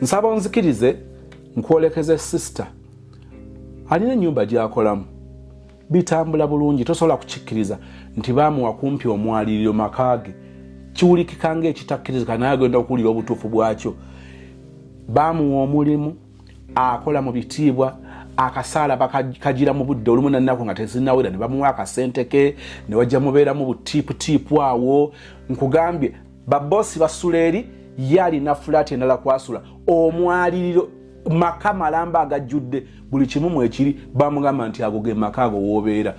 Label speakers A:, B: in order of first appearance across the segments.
A: Nsaba onzikirize nkwolekeze sister alina ennyumba gy'akolamu, bitambula bulungi. Tosobola kukikkiriza nti baamuwa kumpi omwaliriro maka ge. Kiwulikika ng'ekitakkirizika, naye agenda okuwulira obutuufu bwakyo. Baamuwa omulimu, akola mu bitiibwa, akasaala bakagira mu budde olumu nanaku nga tezinawera ne bamuwa akasente ke, ne wajja mubeeramu butiiputiipu awo. Nkugambye, babosi basula eri, ye alina fulaati endala kwasula. Omwaliriro maka malamba agajjudde buli kimu mwekiri. Bamugamba nti ago ge maka ago woobeera.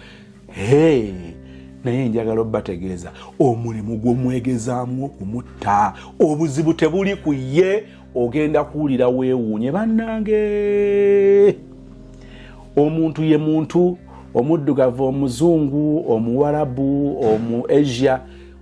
A: Naye njagala obategeeza, omulimu gwomwegezaamu okumutta, obuzibu tebuli ku ye. Ogenda kuwulira weewuunye. Bannange, omuntu ye muntu, omuddugavu, omuzungu, omuwarabu, omu Asia,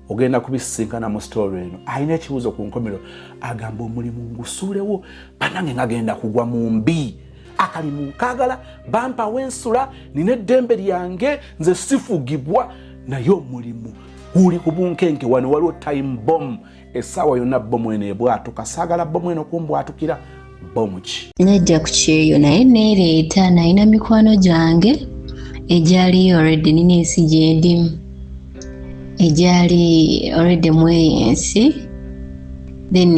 A: ogenda kubisisinkana mu story eno. Alina ekibuuzo ku nkomero, agamba, "Omulimu ngusuulewo? Bannange, ngagenda kugwa mu mbi. Akalimu nkaagala, bampawo ensula, nina eddembe lyange, nze sifugibwa, naye omulimu guli ku bunkenke. Wano waliwo time bomb, essaawa yonna bomu eno ebwatuka. Saagala bomu eno kumbwatukira." Bomu ki?
B: Najja ku kyeyo naye neereeta, nalina mikwano gyange egyaliyo already. Nina ensi gyendimu egyali already mu eyo ensi, then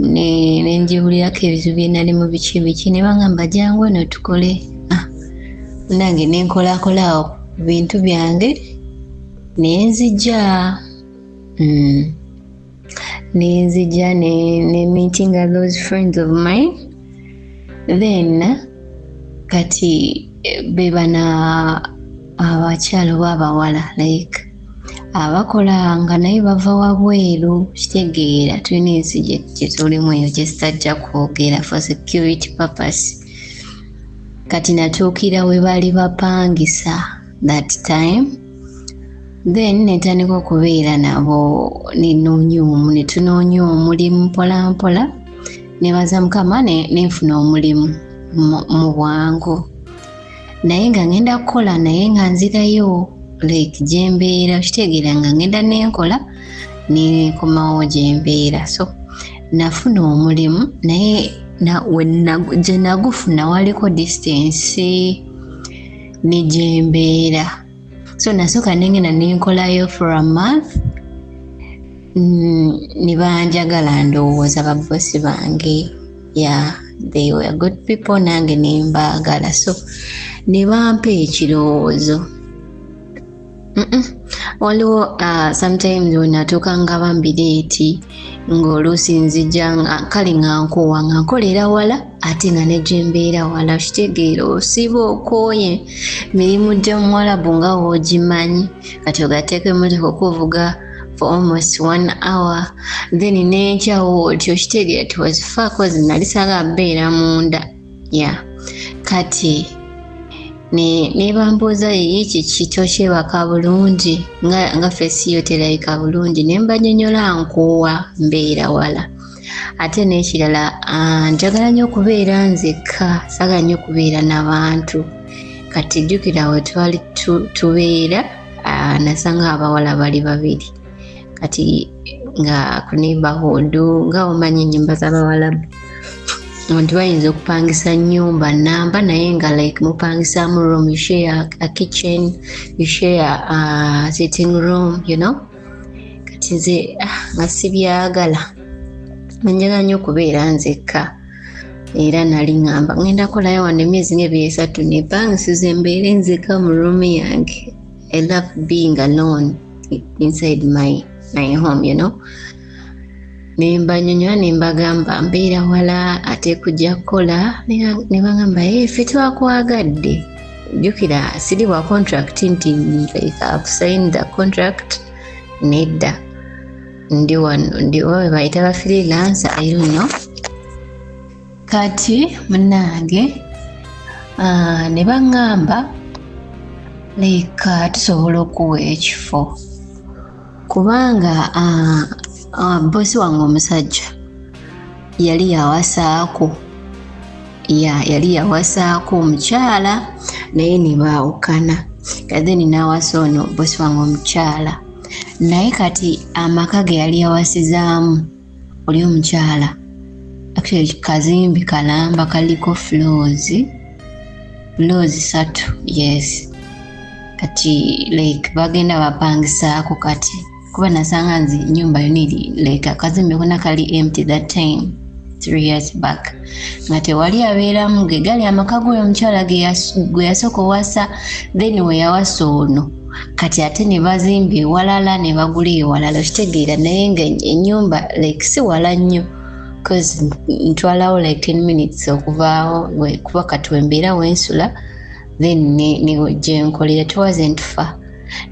B: nenjibulirako ebizibu bye nali mu biki biki, ne bagamba, "Jangu eno tukole." Ah, nange nenkolakola awo ku bintu byange nenzija. Nenzija ne meeting those friends of mine. Then kati be bana abakyala oba abawala like abakola nga naye bava wabweru. Kitegeera tulina ensi gye tulimu eyo gye sitajja kwogera for security purpose. Kati natuukira we baali bapangisa that time, then netandika okubeera nabo, nenoonya omu, netunoonya omulimu mpola mpola. Nebaza Mukama, nenfuna omulimu mu bwangu, naye nga ngenda kukola, naye nga nzirayo like gyembeera. Kitegeera nga ngenda nenkola, nenkomawo gyembeera. So nafuna omulimu, naye gye nagufuna waliko distance ne gyembeera. So nasooka nengenda nenkolayo for a month. Ne banjagala, ndowooza babosi bange, yeah, they were good people, nange nembaagala. So ne bampa ekirowoozo. Waliwo sometimes wenatuuka nga bambireeti ng'oluusi nzija nga kale nga nkuwa nga nkolera wala, ate nga ne gyembeera wala. Kitegeera osiiba okooye mirimu gy'omuwalabu nga woogimanyi. Kati ogateeka emmotoka okuvuga for almost one hour, then nenkyawo otyo. Kitegeera it was far, 'cause nali saagala mbeera munda. Yeah, kati ne bambuuza, "Ye kiki, tokyebaka bulungi nga face yo terabika bulungi?" Ne mbanyonyola, nkoowa, mbeera wala, ate n'ekirala njagala nnyo okubeera nzekka, saagala nnyo okubeera n'abantu. Kati jjukira we twali tubeera, nasanga abawala bali babiri. Kati nga ku neighborhood, nga omanyi ennyumba z'abawalabu, abantu bayinza okupangisa nnyumba namba, naye nga like mupangisaamu room, you share a kitchen, you share a sitting room. Kati nze nga sibyagala, njagala nnyo okubeera nzekka. Era nali ŋŋamba ŋŋenda kolayo wano emyezi ng'ebiri esatu, nepangisiza embeere nzekka mu room yange. I love being alone inside my home. Nembanyonyola, nembagamba mbeera wala ate kujja kukola. Ne bagamba, "Hey, ffe twakwagadde." Jjukira siri wa contract nti like I've signed the contract, nedda. Ndi wano, ndi oba bayita ba freelancer, I don't know. Kati munnange, ne baŋŋamba like tusobola okuwa ekifo kubanga bosi wange omusajja yali yawasaako, ya yali yawasaako omukyala, naye ne baawukana. Then n'awasa ono bosi wange omukyala, naye kati amaka ge yali yawasizaamu oli omukyala. Actually kazimbi kalamba kaliko floors, floors satu, yes. Kati like bagenda bapangisaako kati kuba nasanga nzi nyumba yona eri like akazimbi kona kali empty that time 3 years back, nga tewali abeeramu. Ge gali amaka g'oyo omukyala gwe yasooka owasa, then we yawasa ono kati ate ne bazimba ewalala ne bagula ewalala, okitegeera? Naye nga ennyumba like si wala nnyo, cause ntwalawo like 10 minutes okuvaawo kuba kati wembeera wensula, then ne gyenkolera it wasn't far.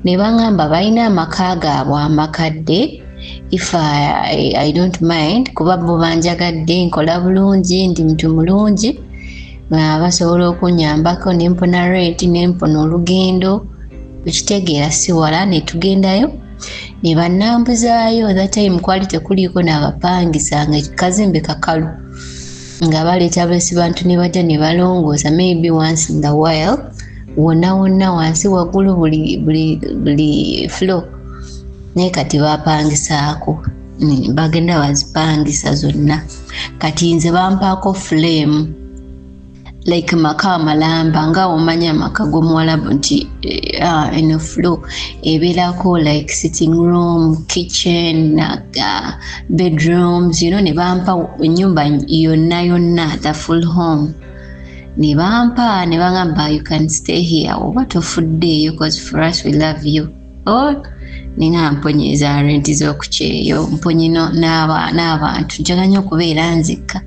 B: Ne baŋŋamba balina amaka gaabwe amakadde, if I don't mind, kuba bo banjagadde, nkola bulungi, ndi muntu mulungi, basobola okunyambako nempona rent, nempona olugendo, okitegeera? Si wala. Netugendayo ne bannambuzaayo. That time kwali tekuliiko n'abapangisa, nga kazimbe kakalu, nga baleeta bulesi bantu ne bajja ne balongoosa maybe once in the while, wonna wonna, wansi, waggulu, buli buli buli floor. Naye kati bapangisaako, bagenda bazipangisa zonna. Kati nze bampaako floor, like maka amalamba, nga omanya amaka g'omuwalabu nti eno floor ebeerako like sitting room, kitchen, bedrooms. Ne bampa ennyumba yonna yonna, the full home ne bampa, ne bagamba, "You can stay here oba tofuddeeyo, cause for us we love you." Oh, ninga mponyeza renti z'okukyeyo, mponye n'abantu, njagala nnyo okubeera nzekka.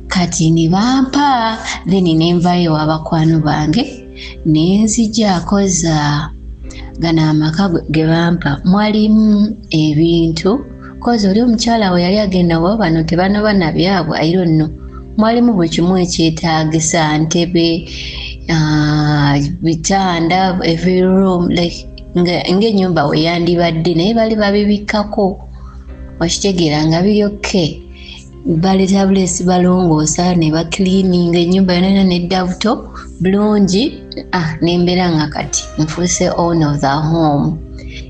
B: Kati ne bampa, then nenvayo abakwano bange nenzija koza gano amaka ge bampa mwalimu ebintu, koza oli omukyala we yali agenda wa bano tebanoba nabyabwe, I don't know. Mwalimu buli kimu ekyetaagisa, ntebe, bitanda, every room like ng'ennyumba we yandibadde, naye bali babibikkako, okitegeera, nga biri okay. Baleeta bulesi, balongoosa ne bacleaninga ennyumba yonna yonna nedda buto bulungi. Ah, nembeera nga kati nfuuse owner of the home.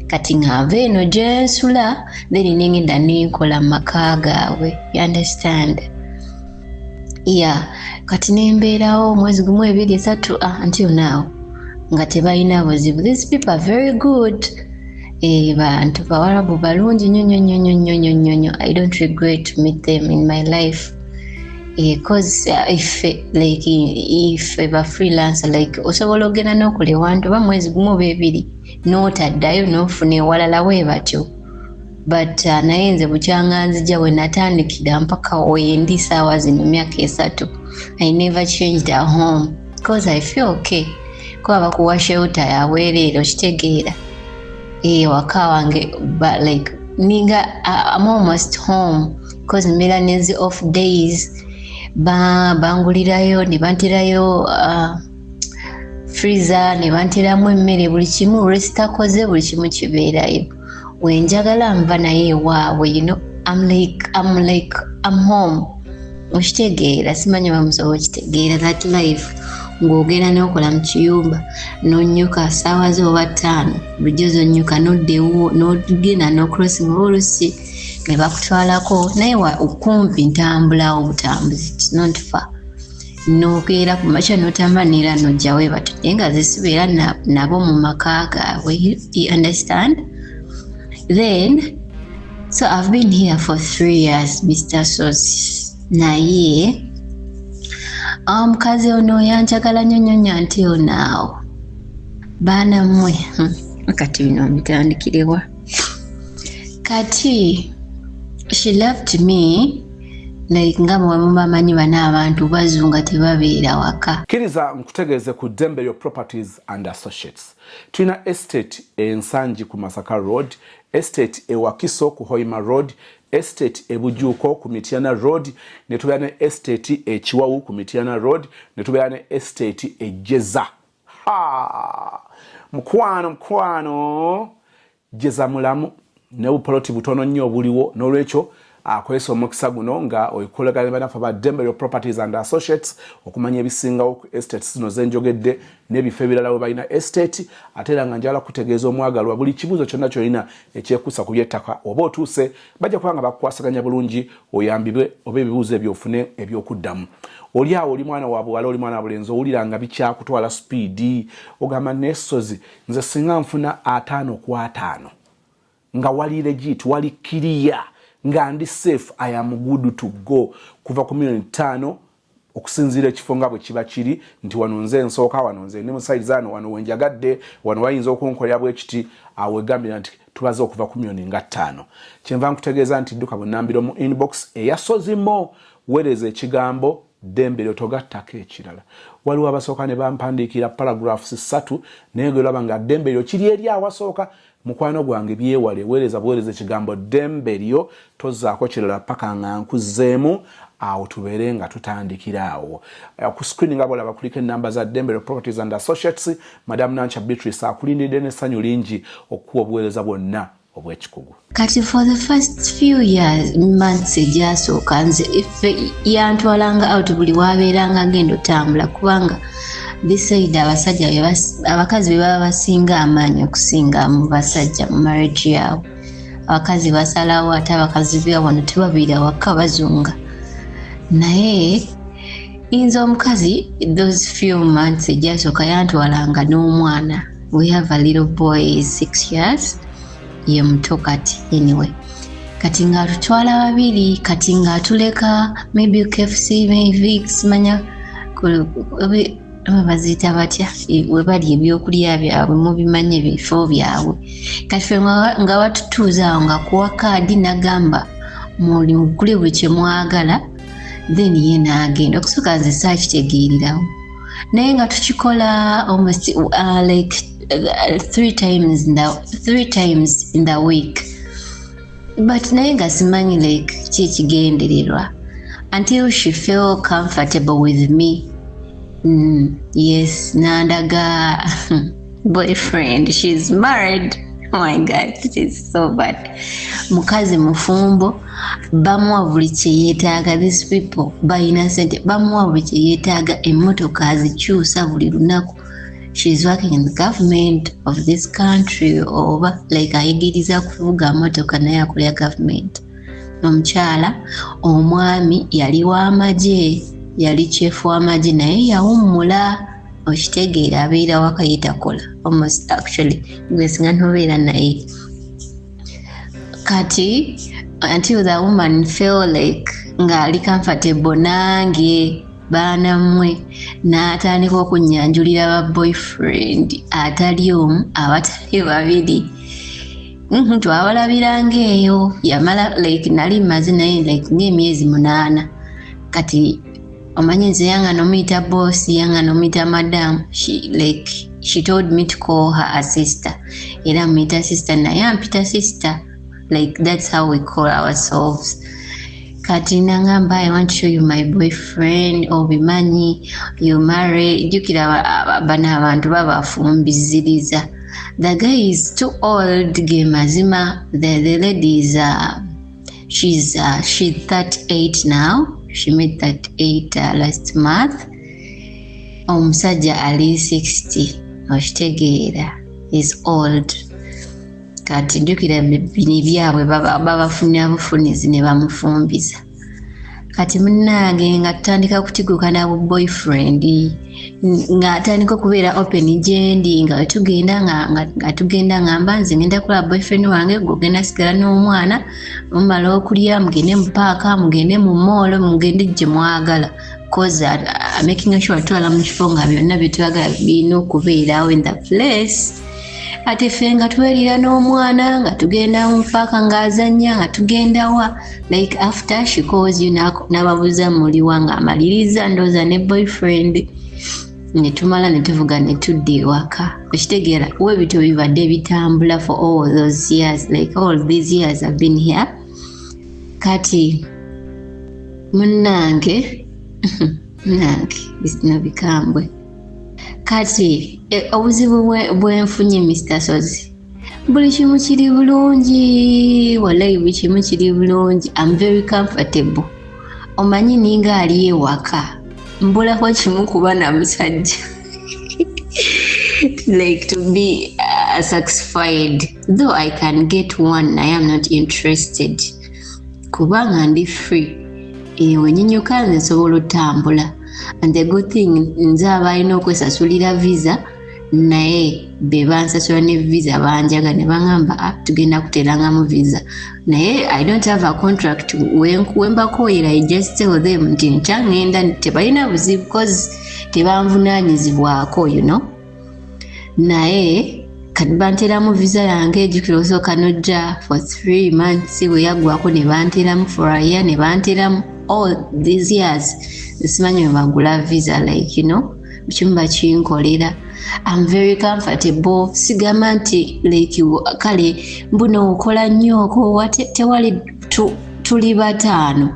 B: Kati nga nva eno gyensula, then nengenda nenkola mu maka gaabwe, you understand? Yeah, kati nembeerawo omwezi gumu, 2, 3, ah, until now nga tebalina buzibu. These people are very good. Bantu bawarabu balungi nnyo nnyo nnyo nnyo nnyo nnyo nnyo nnyo. I don't regret to meet them in my life, cause ife like ife ba freelancer, like osobola ogenda n'okola ewantu oba mwezi gumu oba 2 n'otaddayo n'ofuna ewalala, we batyo. But naye nze bukyanga nzija we natandikira mpaka wendi saawa zino, myaka 3, I never changed a home because I feel okay, kuba bakuwa shelter yabwereere, okitegeera? Waka wange, but like ninga I'm almost home because mbeera nezi off days, bangulirayo ne banterayo freezer, ne banteramu emmere, buli kimu lwesitakoze, buli kimu kibeerayo. Wenjagala nva naye ewaabwe. I'm like I'm home, okitegeera? Simanyi bamusobola okitegeera that life, ng'ogenda n'okola mu kiyumba n'onnyuka saawa zo oba 5, bulijjo zonnyuka n'oddewo n'ogenda n'ocrossing oba olusi ne bakutwalako, naye kumpi ntambulawo butambuzi, it's not far. Nokeera ku makya n'otambula neera n'ojja webatyo, naye nga zesibeera nabo mu maka gaabwe, you understand? Then so I've been here for 3 years, Mr. Sos. Naye omukazi ono yanjagala nnyo nnyo nnyo until now. Baana mmwe, kati bino mbitandikirewa? Kati she loved me like nga bwe mubamanyi bano abantu bazunga tebabeera waka.
A: Kkiriza nkutegeeze ku Ddembe Lyo Properties and Associates. Tulina estate Ensangi ku Masaka Road, estate Ewakiso ku Hoima Road, estate Ebujuuko ku Mityana Road, ne tubeera ne estate Ekiwawu ku Mityana Road, ne tubeera ne estate Ejeza. Ha, mukwano, mukwano, jeza mulamu ne bupoloti butono nnyo obuliwo. N'olwekyo Akozesa omukisa guno nga okolagana ne bannaffe aba Ddembe Properties and Associates okumanya ebisingawo ku estates zino zenjogedde n'ebifo ebirala we balina estate. Ate era nga njagala kutegeeza omwagalwa, buli kibuuzo kyonna kyolina ekyekuusa ku byettaka, oba otuuse, bajja kuba nga bakukwasaganya bulungi, oyambibwe oba ebibuuzo ebyo ofune ebyokuddamu. Oli awo, oli mwana wa buwala, oli mwana wa bulenzi, owulira nga bikyakutwala speed, ogamba, "Nesozi nze singa nfuna 50 ku 50 nga wali legit, wali clear, nga ndi safe, I am good to go," kuva ku miliyoni 5, okusinziira ekifo nga bwe kiba kiri, nti wano nze nsooka, wano nze ndi musaizaano, wano wenjagadde, wano wayinza okunkolera bwe kiti, awo egambira nti tubaze okuva ku miliyoni nga 5. Kyenva nkutegeeza nti dduka bunnambiro mu inbox eya Sozimo, weereza ekigambo "ddembe lyo", togattako ekirala. Waliwo abasooka ne bampandiikira paragraphs 3, naye geraba nga ddembe lyo kiri eri awasooka. Mukwano gwange, byewale, weereza buweereza ekigambo "ddembe lyo", tozaako kirala paka nga nkuzeemu. Awo tubeere nga tutandikira awo. Ku screen nga bwolaba kuliko enamba za Ddembe Properties and Associates. Madam Nancha Beatrice akulindiridde n'essanyu lingi okukuwa obuweereza bwonna obw'ekikugu.
B: Kati for the first few years, months egyasooka, nze ffe yantwalanga out buli wabeeranga agenda otambula, kubanga this side abasajja abakazi be baba basinga amaanyi okusinga mu basajja mu marriage yaabwe. Abakazi basalawo, ate abakazi be wano tebabeera waka, bazunga. Naye nze omukazi those few months egyasooka yantwalanga n'omwana. We have a little boy, 6 years, ye muto kati. Anyway, kati ng'atutwala babiri, kati ng'atuleka maybe KFC, maybe simanya oba baziyita batya, we bali ebyokulya byabwe, mubimanyi ebifo byabwe. Kati ffe nga batutuuza awo, nga kuwa kaadi, nagamba, "Muli mugule buli kye mwagala." Then ye n'agenda. Okusooka nze saakitegeererawo, naye nga tukikola almost like three times in the week, but naye nga simanyi like ki ekigendererwa until she feel comfortable with me. Yes, nandaga boyfriend. She's married. Oh my God, it is so bad. Mukazi mufumbo, bamuwa buli kye yeetaaga. These people balina sente, bamuwa buli kye yeetaaga, emmotoka azikyusa buli lunaku. She's working in the government of this country, oba like ayigiriza kuvuga motoka, naye akolera government. Omukyala, omwami yali w'amagye, yali chief w'amagye, naye yawummula. Okitegeera, abeera waka, yetakola almost. Actually, gwe singa ntobeera naye kati, until the woman feel like ng'ali comfortable nange, baana mmwe, n'atandika okunyanjulira ba boyfriend atali omu, abatali babiri. Twabalabiranga eyo. Yamala like nali maze naye like ng'emyezi 8. Kati omanyi nze yanga nomuyita boss, yanga nomuyita madam. She, like, she told me to call her a sister, era muyita sister, naye ampita sister. Like, that's how we call ourselves. Kati nangamba, "I want to show you my boyfriend." Obimanyi, you marry, jjukira bano abantu babafumbiziriza. The guy is too old, ge mazima. The lady is she's 38 now. She made 38 last month. Omusajja ali 60. Okitegeera, is old. Kati jjukira bino ebyabwe, babafunira bufunizi ne bamufumbiza. Kati munnange, nga tutandika kutiguka na bu boyfriend, ng'atandika okubeera open gyendi, nga wetugenda, nga tugenda, ngamba, "Nze ngenda kulaba boyfriend wange, gwe ogenda sigala n'omwana. Mumala okulya, mugende mu paaka, mugende mu mall, mugende gye mwagala," cause making sure twala mu kifo nga byonna byetwagala birina okubeerawo in the place. Ate ffe nga twerira n'omwana, nga tugenda mu paaka, ng'azannya, nga tugendawa. Like, after she calls you, n'ababuuza, "Muliwa?" Ng'amaliriza ndowooza ne boyfriend, ne tumala ne tuvuga ne tudda ewaka. Okitegeera, we bityo bibadde bitambula for all those years, like all these years I've been here. Kati munnange, munnange, bino bikambwe. Kati obuzibu bwenfunye, Mr Sozi, Buli kimu kiri bulungi, wallahi buli kimu kiri bulungi. I'm very comfortable. Omanyi ninga ali ewaka, mbulako kimu kuba na musajja like to be satisfied. Though I can get one, I am not interested kubanga ndi free. Wenyinyuka nze nsobola otambula. And the good thing, nze abalina okwesasulira visa, naye be bansasula ne visa banjaga ne baŋŋamba, "Ah, tugenda kuterangamu visa." Naye I don't have a contract. Wembakoyera, I just tell them nti nkya ŋŋenda, tebalina buzibu cause tebanvunaanyizibwako. Naye kati banteramu visa yange. Ejjukira osooka nojja for 3 months, bwe yaggwako ne banteramu for a year, ne banteramu all these years. Simanyi bwe bagula visa, like kimu bakinkolera. I'm very comfortable. Sigamba nti like kale mbuno okola nnyo okowa, tewali. Tuli bataano,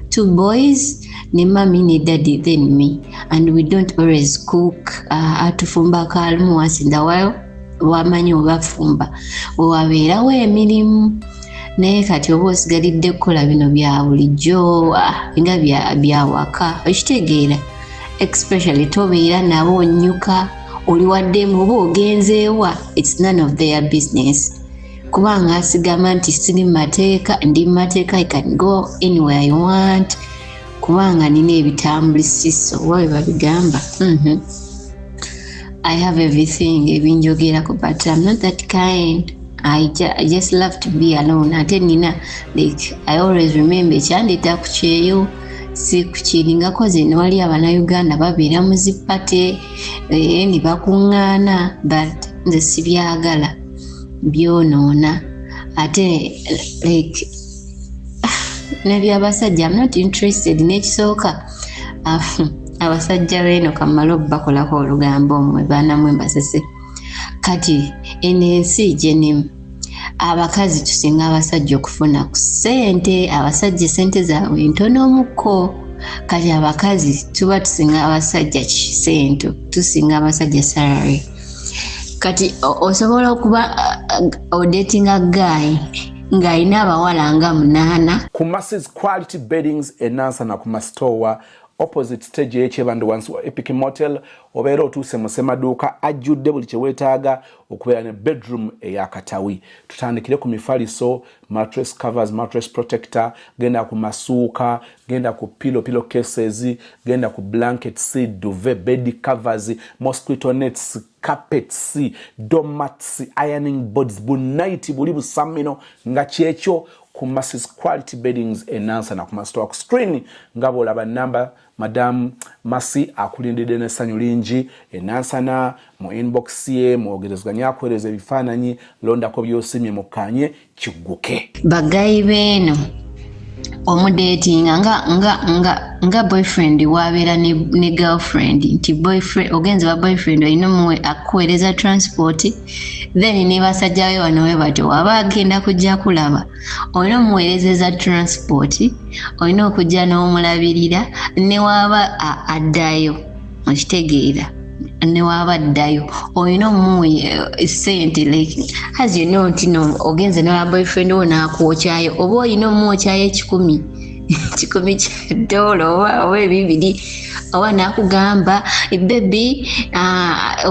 B: two boys ne mummy ne daddy, then me, and we don't always cook. Atufumbako alumu once in the while, wamanyi obafumba wewabeerawo emirimu. Naye kati oba osigalidde kukola bino bya bulijjo, nga byawaka, okitegeera? Especially tobeera nabo, onyuka oli waddemu oba ogenzeewa, it's none of their business. Kubanga asigamba nti siri mu mateeka, ndi mu mateeka. I can go anywhere I want kubanga nina ebitambulisiso oba bwe babigamba. I have everything ebinjogerako, but I'm not that kind. I just love to be alone. Ate nina, like, I always remember ekyandeeta ku kyeyo si kukiringako zino. Wali Abannayuganda babeera mu zi party, ne bakuŋŋaana, but nze sibyagala, byonoona. Ate like nebyabasajja, I'm not interested. N'ekisooka, abasajja beeno kamale bakolako olugambo omwe baanamwe mbasese. Kati eno ensi gyenimu, abakazi tusinga abasajja okufuna ku ssente. Abasajja essente zaabwe ntonomukko. Kati abakazi tuba tusinga abasajja kisente, tusinga abasajja salary. Kati osobola okuba odatinga guy ng'alina abawala nga munaana.
A: Ku Masses Quality Beddings enansana ku masitowa opposite stage y'ekyebando wansi wa Epic Motel, obeera otuuse mu ssemaduuka ajjudde buli kyeweetaaga okubeera ne bedroom eyakatawi. Tutandikire ku mifaliso, mattress covers, mattress protector, genda ku masuuka, genda ku pillow, pillow cases, genda ku blankets, duvet, bed covers, mosquito nets, carpets, doormats, ironing boards, bunaiti buli busamino nga kyekyo ku Masses Quality Beddings enansana ku masitowa. Ku screen nga bwolaba namba, Madamu Masi akulindidde n'essanyu lingi enansana. Mu inbox ye mwogerezeganye, akuweereza ebifaananyi, londako by'osimye, mukkanye kigguke.
B: Ba guy beeno omudatinga nga boyfriend wabeera ne girlfriend, nti boyfriend ogenze wa boyfriend olina omuwe akuweereza transport, then ne basajja be wano we batyo, waba agenda kujja kulaba olina omuweerezeza transport, olina okujja n'omulabirira ne waaba addayo, okitegeera? Ne waaba addayo olina omuwa sente, like as you know nti no ogenze nola boyfriend wo n'akwokyayo, oba olina omuwokyayo 100 kya ddoola oba 200, oba n'akugamba, "Baby,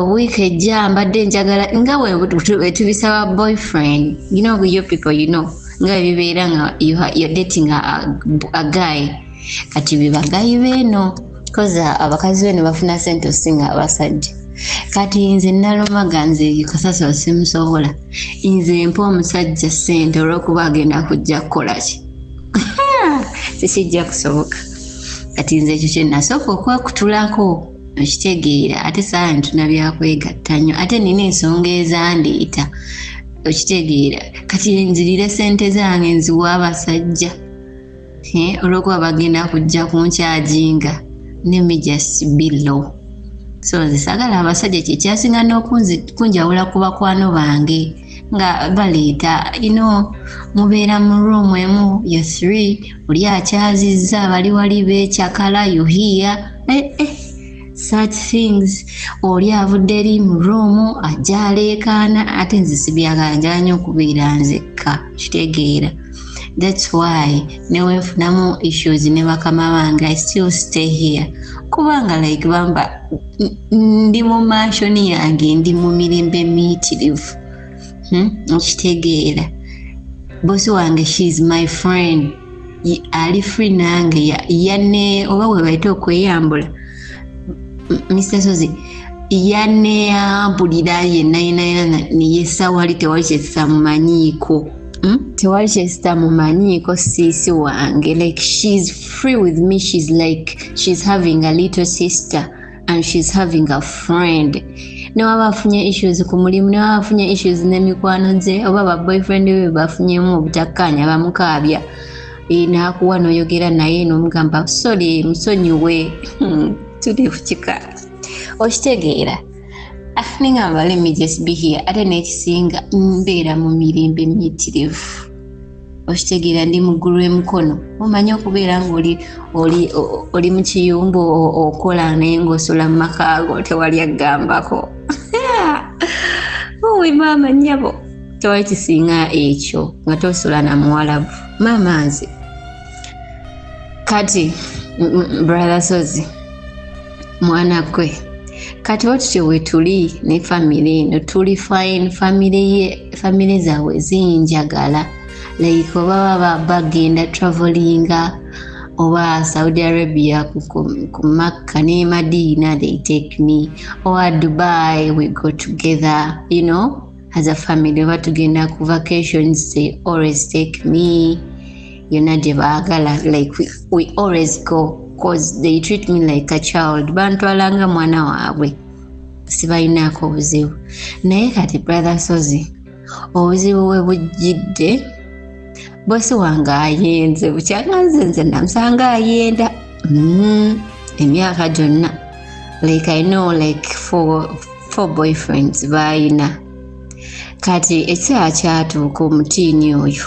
B: wiiki ejja mbadde njagala," nga bwe tubisaba boyfriend, you know, your people, you know, nga bibeera nga you're dating a guy. Kati be ba guy beeno, 'cause abakazi beeno bafuna sente osinga abasajja. Kati nze nalumaga, nze kasasiro simusobola. Nze mpa omusajja sente olw'okuba agenda kujja kukola ki? Tekijja kusoboka. Kati nze ekyo kye nasooka okwekutulako, okitegeera? Ate saala ntuna byakwegatta nnyo, ate nina ensonga ezandeeta, okitegeera? Kati nzirire sente zange nziwa abasajja olw'okuba bagenda kujja kunkyajinga? Let me just be low. So nze saagala abasajja. Kyekyasinga n'okunjawula ku bakwano bange nga baleeta mubeera mu room emu ya three, oli akyazizza, bali wali beekyakala, you hear, eh, eh. Such things. Oli avudde eri mu room ajja aleekaana, ate nze sibyagala, njagala nnyo okubeera nzekka, kitegeera. That's why newenfunamu issues ne bakama bange, I still stay here, kubanga like bamba ndi mu mansion yange, ndi mu mirembe miyitirivu. Okitegeera, bosi wange, she's my friend, ali free nange, yanne oba bwe bayita okweyambula. Mr Sozi yaneyambulira yenna yenna yenna, neyesawali, tewali kyesitamumanyiiko. Tewali kyesitamumanyiiko siisi wange. Like, she's free with me, she's like she's having a little sister and she's having a friend. Newaba afunye issues ku mulimu, newaba afunye issues n'emikwano gye oba ba boyfriend be bafunyemu obutakkaanya, bamukaabya, n'akuwa n'oyogera naye n'omugamba sorry, musonyiwe, tuli ku kika, okitegeera. Ah, ningamba let me just be here. Ate n'ekisinga, mbeera mu mirembe miyitirivu, okitegeera, ndi muggulu emikono. Omanyi okubeera ngaoli oli, oli mu kiyumba okola naye ng'osula mu makaago, tewali agambako owe maama nnyabo, tewali kisinga ekyo nga tosula na muwalabu maama. Nze kati brother Sozi, mwana gwe, kati bwetutyo bwe tuli ne family eno, tuli fine. Family ye, family zaabwe zinjagala. Like oba baba bagenda travelinga oba Saudi Arabia, ku Makka ne Madina, they take me, or Dubai, we go together, as a family. Oba tugenda ku vacations, they always take me yonna gye baagala. Like we always go cause they treat me like a child, bantwala nga mwana waabwe, sibalinaako obuzibu. Naye kati brother Sozi, obuzibu we bujjidde, bosi wange ayenze bukyanga nze namusanga ayenda, emyaka gyonna. Like I know like four boyfriends baayina. Kati ekiseera kyatuuka, omutiini oyo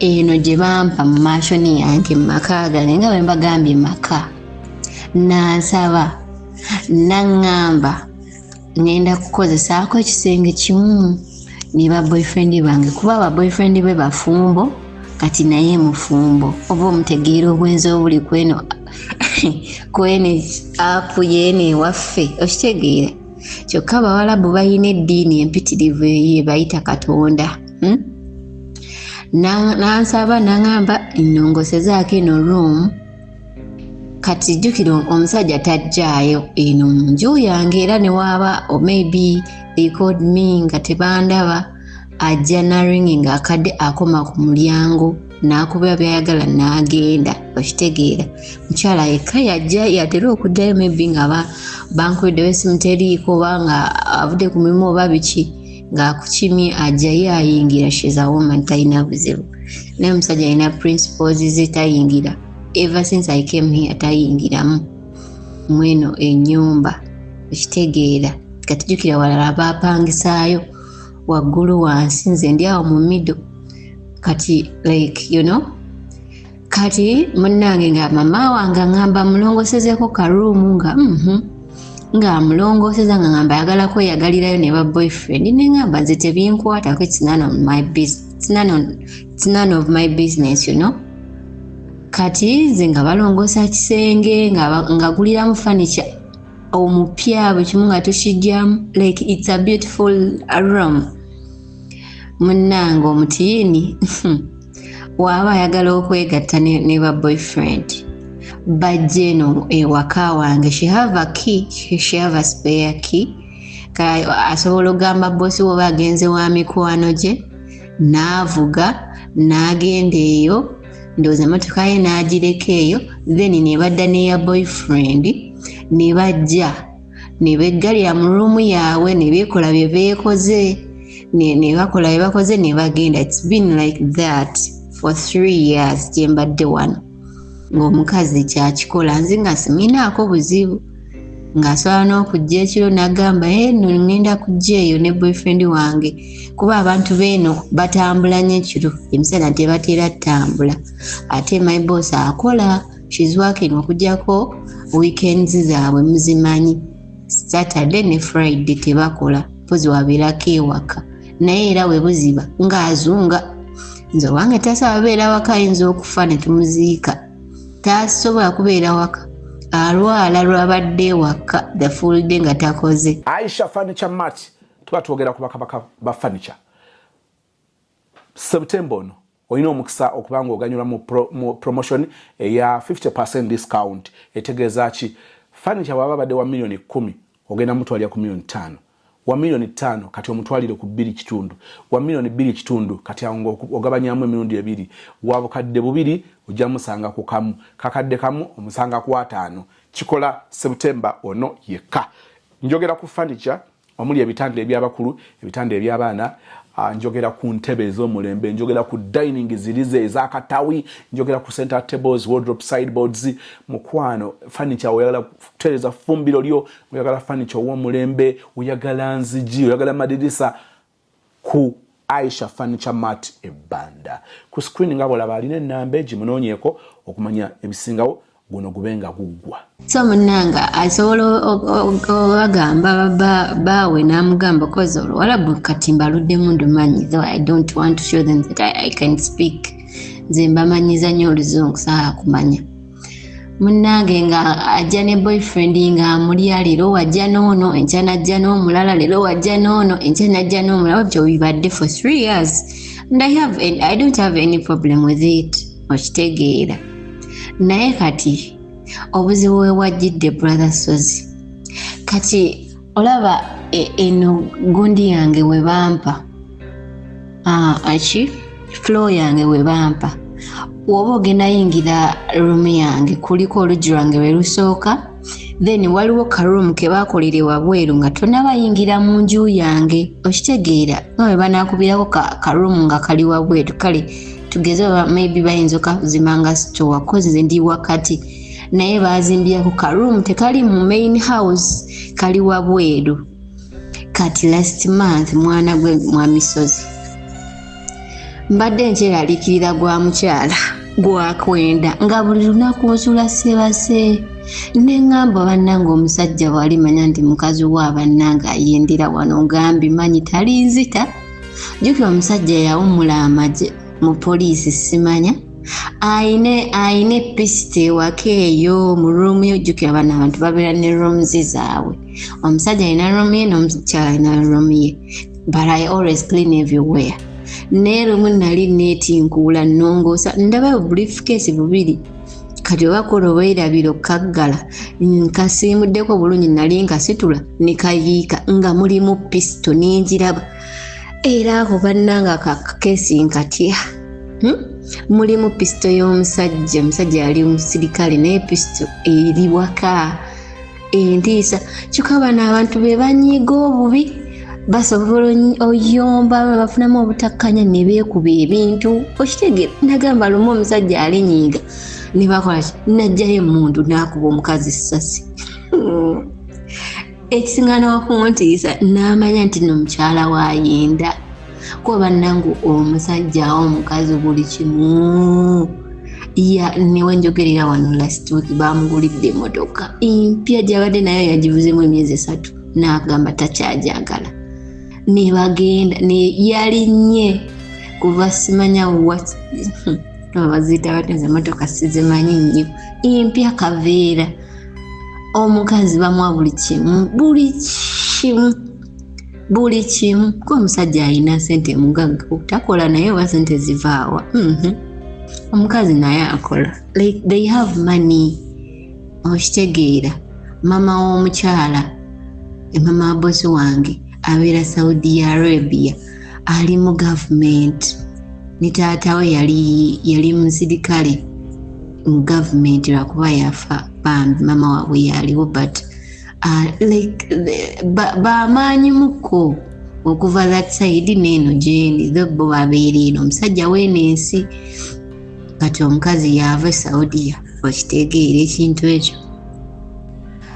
B: eno gye bampa mu mansion yange mu maka gange, nga bwe mbagambye maka, nansaba naŋŋamba ŋŋenda kukozesaako ekisenge kimu ne ba boyfriend bange, kuba ba boyfriend be bafumbo, kati naye mufumbo. Oba omutegeera obwenzi obuli kweno app yeeno ewaffe, okitegeera. Kyokka abawalabu balina eddiini empitirivu eyo ebayita Katonda, Nansaba naŋŋamba nnongosezaako eno room. Kati jjukira omusajja tajjaayo eno mu nju yange, era ne waaba or maybe they called me nga tebandaba, ajja naringi nga akadde akoma ku mulyango n'akuba byayagala n'agenda, okitegeera. Mukyala yekka yajja, yatera okuddayo, maybe nga bankubiddewo esimu teriiko, oba nga avudde ku mulimu oba biki, ng'akukimye ajjayo ayingira. She's a woman, talina buzibu. Naye omusajja alina principles ze, tayingira. Ever since I came here tayingiramu mweno ennyumba, okitegeera. Kati jjukira walala bapangisaayo waggulu wansi, nze ndi awo mu middle. Kati like kati munnange nga mama wange aŋŋamba mulongosezeeko ka room, nga ng'amulongooseza, nga ngamba ayagala kweyagalirayo ne ba boyfriend. Neŋŋamba nze tebinkwatako, it's none of my business, it's none of my business. Kati nze nga balongoosa kisenge, nga guliramu furniture omupya, buli kimu nga tukijjamu, like it's a beautiful room. Munnange omutiini waaba ayagala okwegatta ne ba boyfriend, bajja eno ewaka wange. She have a key, she have a spare key. Asobola okugamba bosi woba agenze wa mikwano gye, n'avuga n'agenda eyo, ndowooza emotoka ye n'agireka eyo, then ne badda n'eya boyfriend, ne bajja ne beggalira mu room yaabwe, ne beekola bye beekoze, ne bakola bye bakoze ne bagenda. It's been like that for 3 years gye mbadde wano, ng'omukazi kyakikola. Nze nga siminaako buzibu, ng'asobola n'okujja ekiro n'agamba, "Eh, no ŋŋenda kujja eyo ne boyfriend wange," kuba abantu beeno batambula nnyo ekiro, emisana tebatera ttambula. Ate my boss akola. She's working okujjako weekends zaabwe muzimanyi, Saturday ne Friday tebakola, mpozi wabeerako ewaka, naye era we buziba ng'azunga. Nze owange tasobola beera waka, ayinza okufa ne tumuziika. Tasobola kubeera waka, alwala lwabadde ewaka the full day nga takoze.
A: Aisha Furniture Mart, tuba twogera ku bakabaka ba furniture. September ono olina omukisa okuba nga oganyulwa mu promotion eya 50 discount. Etegeeza ki? Furniture bwaba abadde wa miliyoni 10, ogenda mutwalira ku miliyoni 5. Wa miliyoni 5 kati omutwalire ku 2.5. Wa miliyoni 2.5 kati awo nga ogabanyamu emirundi ebiri. Wa 2000 ojja musanga ku kamu, 1,000 omusanga ku 50. Kikola September ono yekka. Njogera ku furniture omuli ebitanda ebyabakulu, ebitanda ebyabaana, njogera ku ntebe ez'omulembe, njogera ku dining zirize ezakatawi, njogera ku center tables, wardrobe, sideboards. Mukwano, furniture oyagala kutereeza fumbiro lyo, oyagala furniture ow'omulembe, oyagala nzigi, oyagala madirisa, ku Aisha Furniture Mart ebbanda. Ku screen nga bwolaba alina enamba, egimunoonyeeko okumanya ebisingawo. Guno gube nga guggwa.
B: So munnanga asobola obagamba baawe n'amugamba kozi oluwalabu kati mbaluddemu ndumanyi, though I don't want to show them that I can speak. Nze mbamanyiza nnyo oluzungu, saala kumanya. Munnange nga ajja ne boyfriend ng'amulya, leero wajja n'ono, enkya najja n'omulala, leero wajja n'ono, enkya najja n'omulala. Byo bibadde for 3 years and I don't have any problem with it, okitegeera? Naye kati obuzibu we wajjidde, brother Sozi, kati olaba eno gundi yange we bampa aki floor yange we bampa, woba ogenda yingira room yange, kuliko oluggi lwange lwe lusooka, then waliwo karoom ke bakolera wabweru nga tonaba yingira mu nju yange, okitegeera? Nga bwe banakubirako karoom nga kali wabweru, kale tugeze oba maybe bayinza okazimba store, 'cause nze ndi wakati, naye bazimbyako karoom, tekali mu main house, kali wabweru. Kati last month, mwana gwe mwamisozi, mbadde nkyeraliikirira gwa mukyala gwakwenda nga buli lunaku nsula sebase, neŋŋamba bannange omusajja bw'alimanya nti mukazi wa bannange ayendera wano, ngambi manyi talinzita. Jjukira omusajja yawummula amagye mu poliisi, simanya ayina episito ewaka eyo mu room yo. Jjukira bano abantu babeera ne rooms zaabwe, omusajja alina room ye n'omukyala alina room ye, but I always clean everywhere. Naye lumu nali neetinkuula nnongoosa, ndabayo briefcase bubiri. Kati oba kola obeerabira okkaggala, nkasiimuddeko bulungi, nali nkasitula ne kayiika nga mulimu pisito, nenjiraba era ako bannanga kakesi nkatya. Mulimu pisito y'omusajja. Omusajja yali musirikale, naye pisito eri waka entiisa. Kyokka bano abantu be banyiiga obubi, basobola oyomba, bafunamu obutakkanya ne beekuba ebintu, okitegeera? Nagamba lumu omusajja alinyiiga ne bakola ki, najjayo emundu n'akuba omukazi essasi. Ekisinga n'okuntiisa, n'amanya nti no mukyala waayenda kuba bannange omusajja awo omukazi buli kimu. Ya newe njogerera wano, last week bamugulidde emotoka empya gyabadde nayo yagivuzeemu emyezi 3, n'agamba takyajagala, nebagenda yalinye kuva simanya baziyita bateze emotoka, sizimanyi nnyo, empya kaveera. Omukazi bamuwa buli kimu, buli kimu, buli kimu, kuba omusajja alina sente, mugagga, takola naye oba sente zivaawa? Omukazi naye akola, like they have money, okitegeera? Mama w'omukyala, mama wa bosi wange abeera Saudi Arabia, ali mu gavumenti, ne taata we yali musirikale mu gavumenti, lwakuba yafa bambi, mama waabwe yaliwo, but like bamaanyimuko okuva that side neeno gyendi, tho bo babeera eno, omusajja weeno ensi. Kati omukazi yaava e Saudiya, okitegeera ekintu ekyo?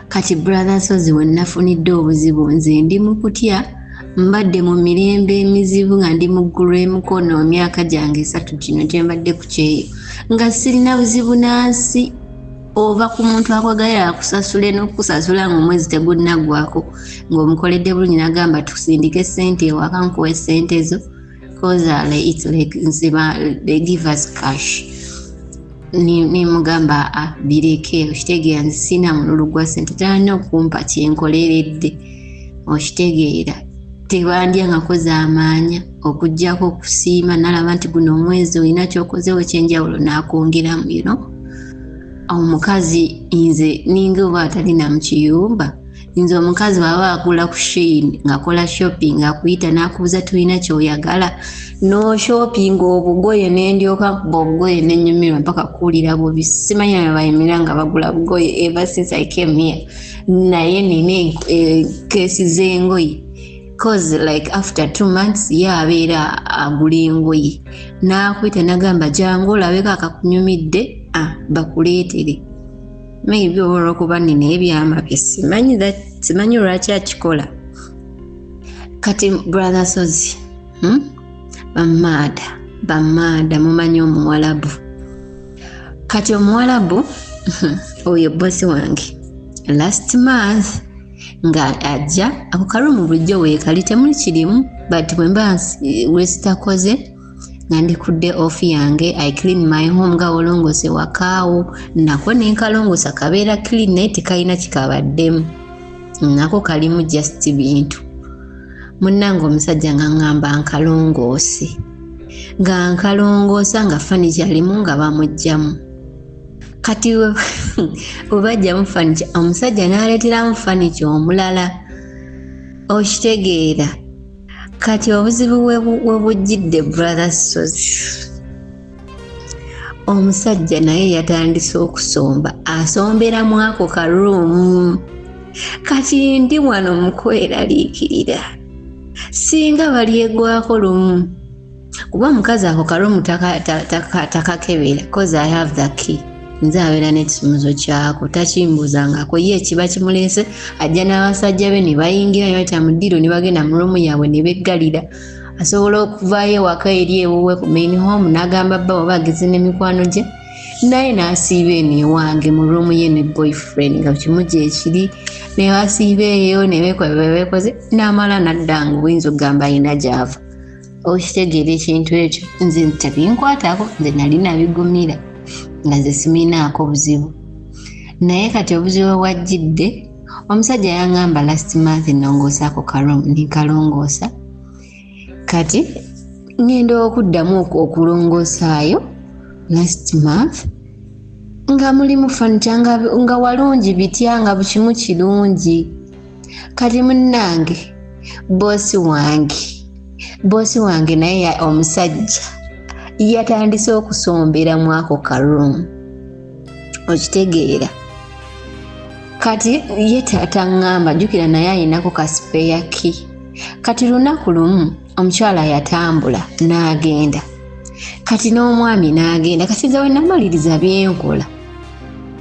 B: Kati brother Sozi, we nafunidde obuzibu, nze ndi mu kutya, mbadde mu mirembe emizibu nga ndi mu ggulu emikono emyaka gyange 3 gino gye mbadde ku kyeyo nga sirina buzibu nansi. Ova ku muntu akwagalira akusasule n'okukusasula ng'omwezi tegunnaggwako, ng'omukoledde bulungi n'agamba tusindike ssente ewaka nkuwe ssente zo, cause it's like nze they give us cash. Nemugamba bireke, okitegeera, nze sirina mululu gwa ssente, talina okumpa kyenkoleredde, okitegeera. Tebandyangako z'amaanya okuggyako okusiima nalaba nti guno omwezi olina kyokozewo ekyenjawulo n'akwongeramu, you know. Omukazi nze ninga oba atalina mu kiyumba, nze omukazi bw'aba agula ku Shein ng'akola shopping akuyita n'akubuuza tulina ky'oyagala, n'oshoppinga obugoye nendyoka nkuba obugoye nenyumirwa mpaka kuwulira bubi. Simanyi bwe bayimira nga bagula bugoye ever since I came here, naye nina keesi z'engoye, cause like after 2 months ye abeera agula engoye n'akuyita n'agamba jangu olabeko akakunyumidde, bakuleetere. Maybe oba olwokuba nina ebyama bye simanyi, simanyi lwaki akikola. Kati brother Sozi, Bamaada, bamaada, mumanyi omuwalabu. Kati omuwalabu oyo bosi wange last month nga ajja, ako karumu bulijjo weekali temuli kirimu, but bwe mba wesitakoze nga ndikudde off yange, I clean my home nga wolongose wakaawo, nako nenkalongosa kabeera clean, naye tekalina kikabaddemu, nako kalimu just bintu. Munnange omusajja nga ŋŋamba nkalongoose, nga nkalongoosa nga furniture alimu nga bamuggyamu. Kati we bajjamu furniture, omusajja n'aleeteramu furniture omulala, okitegeera. Kati obuzibu we bujjidde, brother Sozi, omusajja naye yatandise okusomba, asomberamu ako karuumu. Kati ndi wano mu kweraliikirira singa balyegwako lumu, kuba omukazi ako karuumu takakebera, cause I have the key, nze abeera n'ekisumuzo kyako, takimbuuzangako. Ye ekiba kimuleese ajja n'abasajja be ne bayingira ne bayita mu ddiiro ne bagenda mu ruumu yaabwe ne beggalira. Asobola okuvaayo ewaka eri ewuwe ku main home n'agamba bba oba ageze n'emikwano gye, naye n'asiiba eno ewange mu ruumu ye ne boyfriend nga kimu gyekiri, ne basiiba eyo ne beekola bye beekoze, n'amala n'adda nga oyinza okugamba ayina gy'ava, okitegeera. Ekintu ekyo nze tebinkwatako, nze nali nabigumira nga nze siminaako buzibu. Naye kati obuzibu bwajjidde, omusajja yaŋŋamba last month nongoosaako karoom, nenkalongoosa. Kati ŋŋenda okuddamu okulongoosaayo last month nga mulimu furniture nga walungi bitya, nga bukimu kirungi. Kati munnange bosi wange naye omusajja yatandise okusomberamu ako karoom, okitegeera. Kati ye taŋŋamba, jjukira naye ayinako ka spare key. Kati lunaku lumu omukyala yatambula n'agenda, kati n'omwami n'agenda. Kati nze we namaliriza byenkola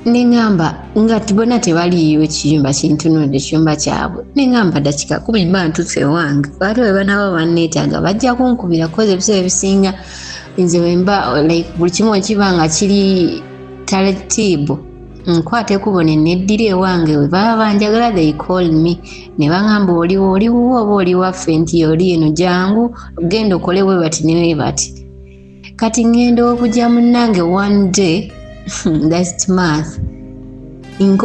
B: neŋŋamba nga bonna tebaliiyo, ekiyumba kintunudde ekiyumba kyabwe, neŋŋamba dakika 10 mba ntuuse ewange, ate bwe banaaba banneetaaga bajja kunkubira, koze ebiseera ebisinga nze wemba like buli kimu ekiba nga kiri taratibu, nkwata ekubo ne neddira ewange. We baba banjagala they call me ne baŋŋamba oliwo, oliwo oba oli waffe, nti oli eno jangu genda okole bwe bati ne bwe bati. Kati ŋŋenda okujja munnange one day last month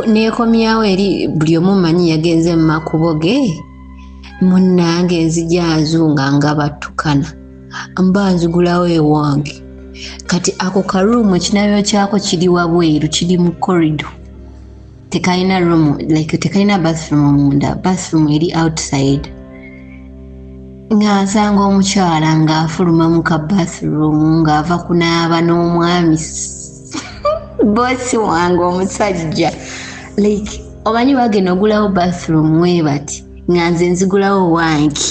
B: neekomyawo eri, buli omu manyi yagenze mu makubo ge. Munnange nzija nzunga nga battukana, mba nzigulawo ewange. Kati ako karuumu ekinaabiro kyako kiri wabweru, kiri mu corridor, tekalina room, like tekalina bathroom munda, bathroom eri outside. Nga nsanga omukyala ng'afuluma mu ka bathroom ng'ava kunaaba n'omwami bosi wange omusajja. Like omanyi bagenda ogulawo bathroom we bati, nga nze nzigulawo wange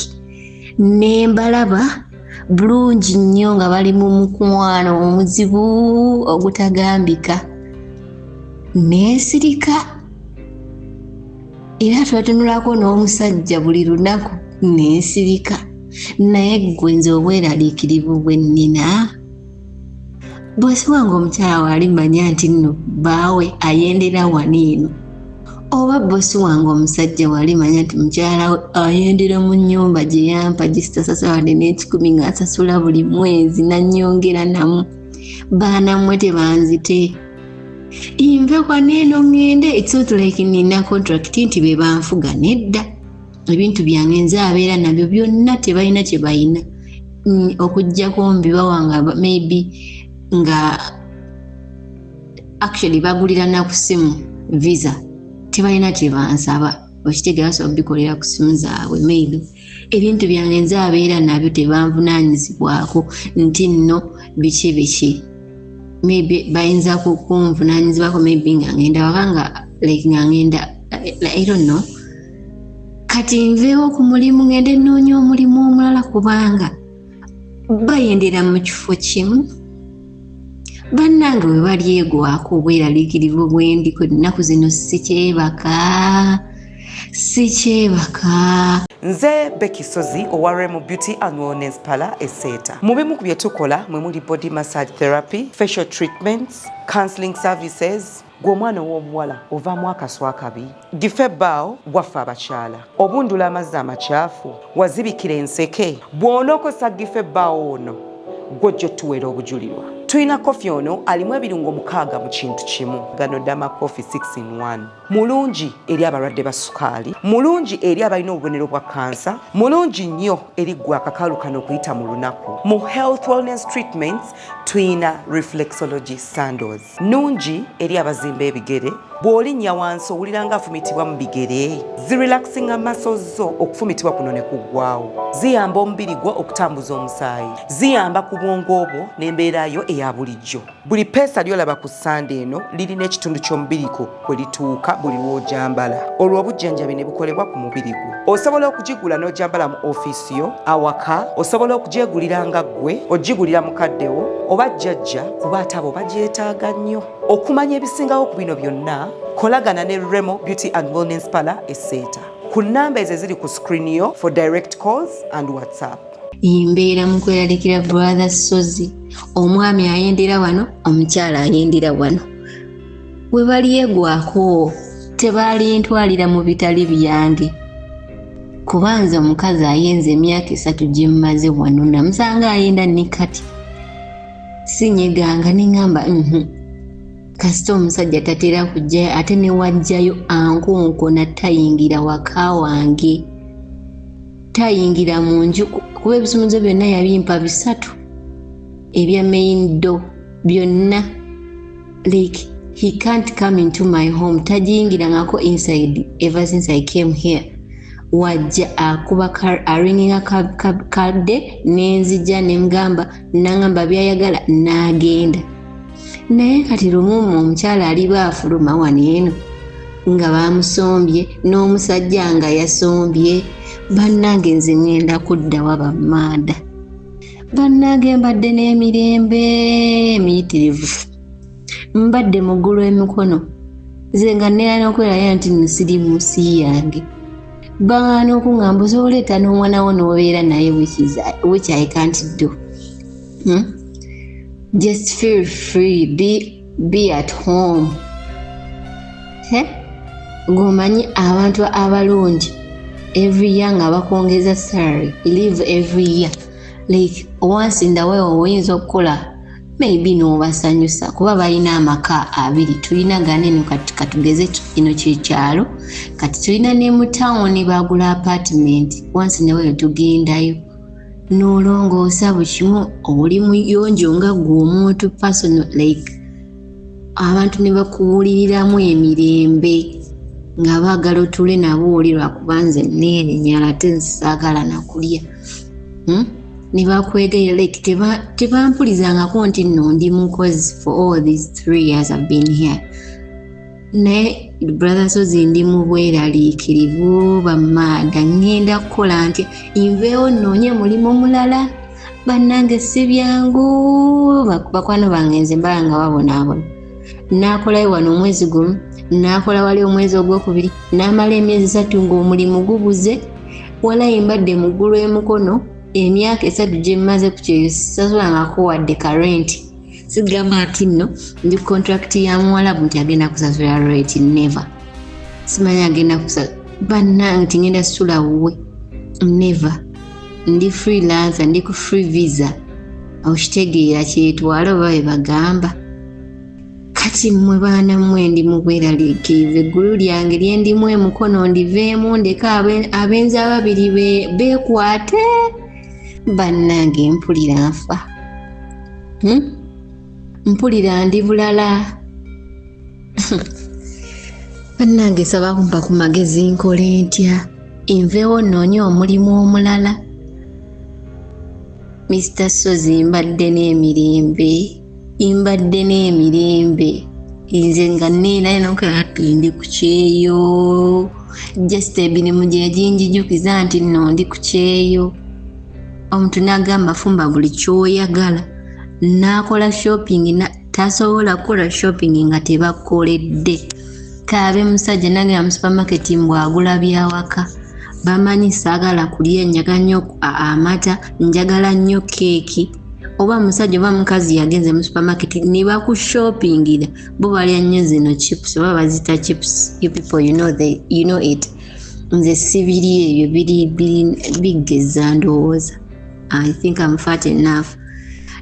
B: nembalaba bulungi nnyo nga bali mu mukwano omuzibu ogutagambika. Neesirika era twatunulako n'omusajja buli lunaku, neesirika. Naye gwe nze obweraliikirivu bwe nnina. Bosi wange omukyala waali manya nti nno bbaawe ayendera wano eno, oba bosi wange omusajja wali manya nti mukyala we ayendera mu nnyumba gye yampa gye sitasasula wadde n'ekikumi ng'asasula buli mwezi nannyongera namu. Baana mmwe tebanzite, nve wano eno ŋŋende. It's not like nina contract nti be banfuga, nedda. Ebintu byange nze abeera nabyo byonna, tebalina kye balina okuggyako mbibawa nga maybe nga actually bagulira na ku ssimu Visa, tebalina kye bansaba. Okitegeera? Basobola bikolera ku ssimu zaabwe. Maybe ebintu byange nze abeera nabyo, tebanvunaanyizibwako nti nno biki biki. Maybe bayinza kunvunaanyizibwako maybe nga ngenda waka, nga like nga ngenda, I don't know. Kati nveewo ku mulimu ngende nnoonya omulimu omulala, kubanga bayendera mu kifo kimu. Bannange, bwe balyegwako, obweraliikirivu bwendiko ennaku zino, sikyebaka, sikyebaka.
C: Nze Becky Sozi owa Remo Beauty and Wellness Parlour Eseeta. Mu bimu ku bye tukola mwe muli body massage therapy, facial treatments, counseling services. Gwe omwana ow'obuwala ovaamu akaswa akabi, gife ebbaawo gwaffe abakyala, obundula amazzi amakyafu, wazibikira enseke. Bw'onookozesa gife ebbaawo ono, gwojja otuweera obujulirwa. Tulina kofi ono alimu ebirungo 6 mu kintu kimu. Gano Dama Coffee 6 in 1 mulungi eri abalwadde ba sukaali, mulungi eri abalina obubonero bwa kansa, mulungi nnyo eri ggwe akakalu kano okuyita mu lunaku. Mu health wellness treatments tuyina reflexology sandals, nungi eri abazimba ebigere. Bw'olinnya wansi owulira nga afumitibwa mu bigere, zirelaxinga muscles zo, okufumitibwa kuno ne kuggwawo. Ziyamba omubiri gwo okutambuza omusaayi, ziyamba ku bwongo bwo n'embeera yo eya bulijjo. Buli peesa ly'olaba ku sande eno lirina ekitundu ky'omubiri gwo kwe lituuka buli lw'ojambala, olwo obujjanjabi ne bukolebwa ku mubiri gwo. Osobola okugigula n'ojambala mu ofiisi yo, awaka, osobola okugyegulira nga ggwe, ogigulira mukaddewo oba jjajja, kuba ate abo bagyetaaga nnyo. Okumanya ebisingawo ku bino byonna, kolagana ne Remo Beauty and Wellness Parlour Eseeta ku nnamba ezo eziri ku screen yo for direct calls and WhatsApp.
B: Mbeera mu kweraliikira, brother Sozi. Omwami ayendera wano, omukyala ayendera wano. We balyegwako, tebalintwalira mu bitali byange, kuba nze omukazi ayenza emyaka 3 gye mmaze wano namusanga ayenda, ne kati sinyeganga. Neŋŋamba, Kasita omusajja tatera kujjayo, ate ne wajjayo ankonkona, tayingira waka wange, tayingira mu nju, kuba ebisumuzo byonna yabimpa bisatu ebya main door byonna. Like he can't come into my home, tagiyingirangako inside ever since I came here. Wajja akuba, aringinga kadde, nenzija nemugamba, nangamba byayagala, n'agenda. Naye kati lumumu omukyala aliba afuluma wano eno nga bamusombye n'omusajja nga yasombye. Bannange, nze ŋŋenda kuddawa? Bammaada, bannange, mbadde n'emirembe emiyitirivu, mbadde muggulu emikono. Nze nga neera n'okwerayo nti nno siri mu nsi yange. Bagaana okuŋŋamba osobola oleeta n'omwana wo n'obeera naye, which I can't do, Just feel free, be at home. Ng'omanyi abantu abalungi every year nga bakwongeza salary, live every year, like once in the way oyinza okukola maybe n'obasanyusa, kuba balina amaka abiri. Tulina ganeno, kati katugeze kino kyekyalo, kati tulina ne mu tawuni bagula apartment. Once in a while tugendayo n'olongoosa buli kimu, oli muyonjo nga ggwe omuntu personal, like abantu ne bakuwuliriramu emirembe nga baagala otuule nabo oli, lwakuba nze neenenyala ate nsaagala nakulya, Ne bakwegayira, like tebampulizangako nti nno ndi mukozi for all these 3 years I've been here. Naye brother Sozi, ndi mu bweraliikirivu. Bamaada, ŋŋenda kukola ntya? Nveewo nnoonye mulimu mulala? Bannange, si byangu. Bakwano bange nze mbala nga babonaabona. Naakolayo wano omwezi gumu, naakola wali omwezi ogwokubiri, n'amala emyezi 3 ng'omulimu gubuze. Walayi mbadde mu ggulu emukono emyaka 3 gye mmaze ku kyeyo, sisasulangako wadde karenti. Sigamba nti nno ndi contract ya muwalabu nti agenda kusasula rate, never. Simanyi agenda kusa bannange nti ngenda sula wuwe, never. Ndi freelancer, ndi ku free visa, okitegeera? Kyetwala oba bwe bagamba. Kati mmwe baana mmwe, ndi mu bweraliikirivu. Eggulu lyange lyendimu emukono ndiveemu ndeka abenzi ababiri beekwate. Bannange, mpulira nfa, Mpulira ndi bulala. Bannange, saba kumpa ku magezi, nkole ntya? Nveewo nnoonye omulimu omulala? Mr Sozi, mbadde n'emirembe, mbadde n'emirembe nze nga neera nokati ndi ku kyeyo. Just emirimu gye ginjijukiza nti nno ndi ku kyeyo. Omuntu n'agamba fumba buli kyoyagala, n'akola shopping, tasobola kukola shopping nga tebakoledde. Kaabe musajja nagenda mu supermarket mbwagula byawaka, bamanyi saagala kulya, njagala nnyo amata, njagala nnyo keeki. Oba musajja oba mukazi yagenze mu supermarket ne bakushoppingira. Bo balya nnyo zino chips, oba bazita chips. You people, you know, you know it. Nze sibiri ebyo, biri bigeza ndowooza. I think I'm fat enough.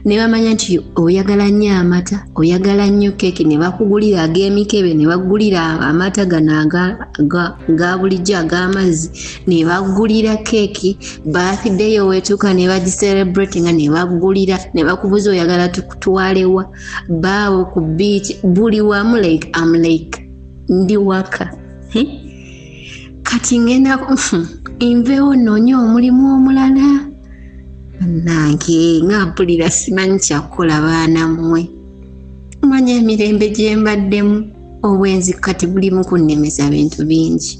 B: Ne bamanya nti oyagala nnyo amata, oyagala nnyo keeki, ne bakugulira ag'emikebe, ne bagulira amata gano aga bulijjo ag'amazzi, ne bagulira keeki. Birthday wetuuka ne bagicelebrate nga ne bagulira, ne bakubuza oyagala tukutwalewa, baawo ku beach, buli wamu. Like, am like ndi waka. Kati ngenda nveewo nnoonye omulimu omulala? Bannange, nga mpulira simanyi kyakukola. Baana mmwe, manya emirembe gye mbaddemu. Obwenzi kati bulimu kunnemesa bintu bingi,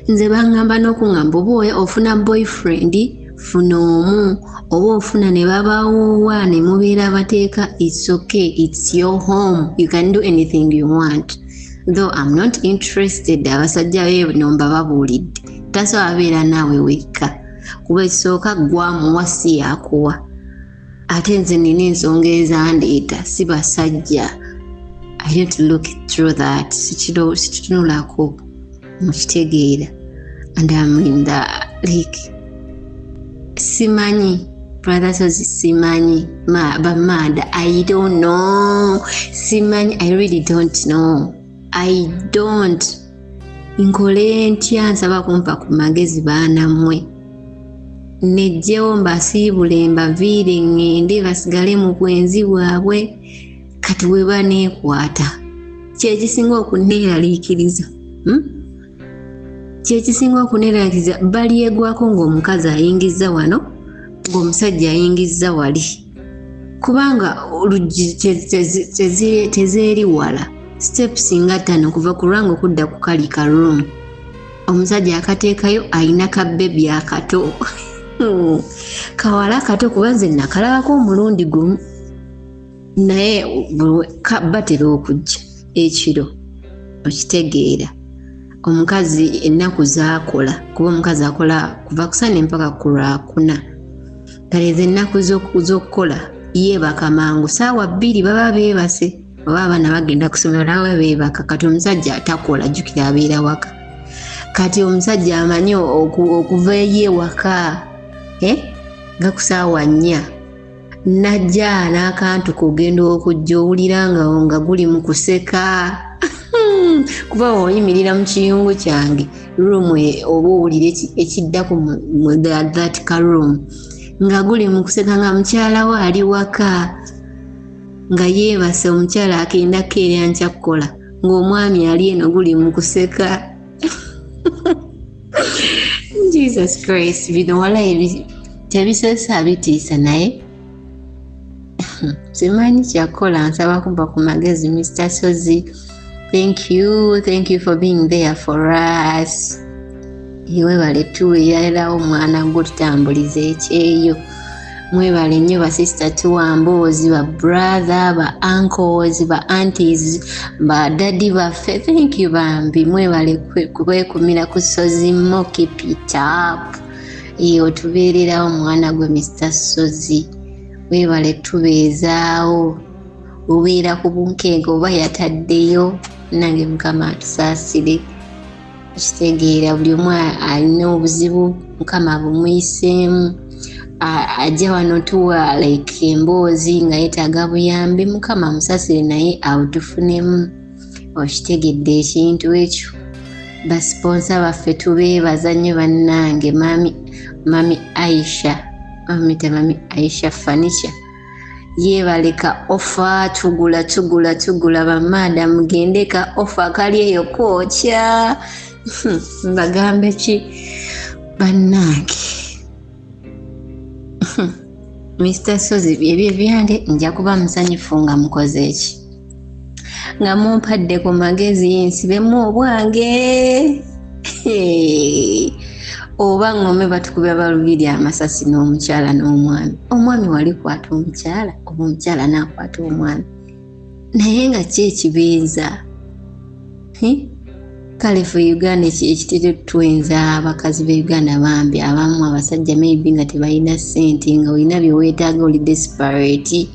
B: Nze baŋŋamba n'okuŋŋamba oba ofuna boyfriend, funa omu, oba ofuna ne babawoowa ne mubeera bateeka, it's okay, it's your home, you can do anything you want. Though I'm not interested. Abasajja beeno mbababuulidde, tasobola beera naawe wekka, kuba ekisooka gwamuwa, si yakuwa. Ate nze nina ensonga ezandeeta, si basajja. I don't look through that, sikitunulako, mukitegeera? And I'm in the like, simanyi, brother Sozi, simanyi bamada, I don't know, simanyi, I really don't know, I don't. Nkole ntya? Nsaba kumpa ku magezi, baana mmwe. Nejjewo mbasiibule, mbaviire, ŋŋende basigale mu bwenzi bwabwe? Kati we baneekwata, kyekisinga okuneeraliikiriza, Kyekisinga okuneeraliikiriza, balyegwako ng'omukazi ayingizza wano, ng'omusajja ayingizza wali, kubanga oluggi tezeeri wala, steps nga 5 kuva ku lwange okudda ku kali ka room. Omusajja akateekayo, ayina ka baby akato, kawala kato, kuba nze nakalabako omulundi gumu, naye batera okujja ekiro, okitegeera? Omukazi ennaku zaakola, kuba omukazi akola kuva kusane mpaka ku Lwakuna. Kale ezo ennaku z'okukola yeebaka mangu, saawa 2 baba beebase, oba abaana bagenda kusomero nawe beebaka. Kati omusajja atakola, jjukira abeera waka. Kati omusajja amanyi okuva eyo ewaka, nga ku saawa 4 najja n'akantu kogenda okujja, owulira nga guli mu kuseka, kuba oyimirira mu kiyungu kyange room oba owulira ekiddaku mu that ka room nga guli mu kuseka, nga mukyala we ali waka nga yeebase. Omukyala agenda keerya nkya kukola, ng'omwami ali eno guli mu kuseka. Jesus Christ, bino walayi tebisesa, bitiisa, naye simanyi kyakukola. Nsaba kumpa ku magezi, Mr Sozi. Thank you, thank you for being there for us. Webale tuweererawo omwana gwo, tutambuliza ekyeyo. Mwebale nnyo, basista tuwamboozi, ba brother, ba uncles, ba aunties, ba daddy baffe. Thank you bambi, mwebale kwekumira ku Sozi Mo. Keep it up. Otubeererawo, mwana gwe Mr Sozi. Weebale tubeezaawo, obeera ku bunkenke oba yataddeyo. Nange Mukama atusaasire, okitegeera, buli omu alina obuzibu, Mukama abumuyiseemu. Ajja wano tuwa like emboozi nga yeetaaga buyambi, Mukama amusasire naye abutufunemu. Okitegedde ekintu ekyo? Basiponsa baffe tubeebaza nnyo bannange. Mami Aisha, bamita Mami Aisha Furniture, yeebaleka offer. Tugula, tugula, tugula. Bamaada mugende ka offer kali eyo kwokya. Mbagambe ki bannange? Mr Sozi, byebyo byange. Nja kuba musanyufu nga mukoze eki, nga mumpadde ku magezi nsibemu obwange oba ŋŋome batukubya balubiri amasasi n'omukyala n'omwami. Omwami wali kwata omukyala oba omukyala n'akwata omwami, naye nga ki ekibeeza? Kale fe Uganda ekitera twenza abakazi be Uganda bambi abamu abasajja maybe nga tebalina ssente, nga olina bye weetaaga, oli desperate,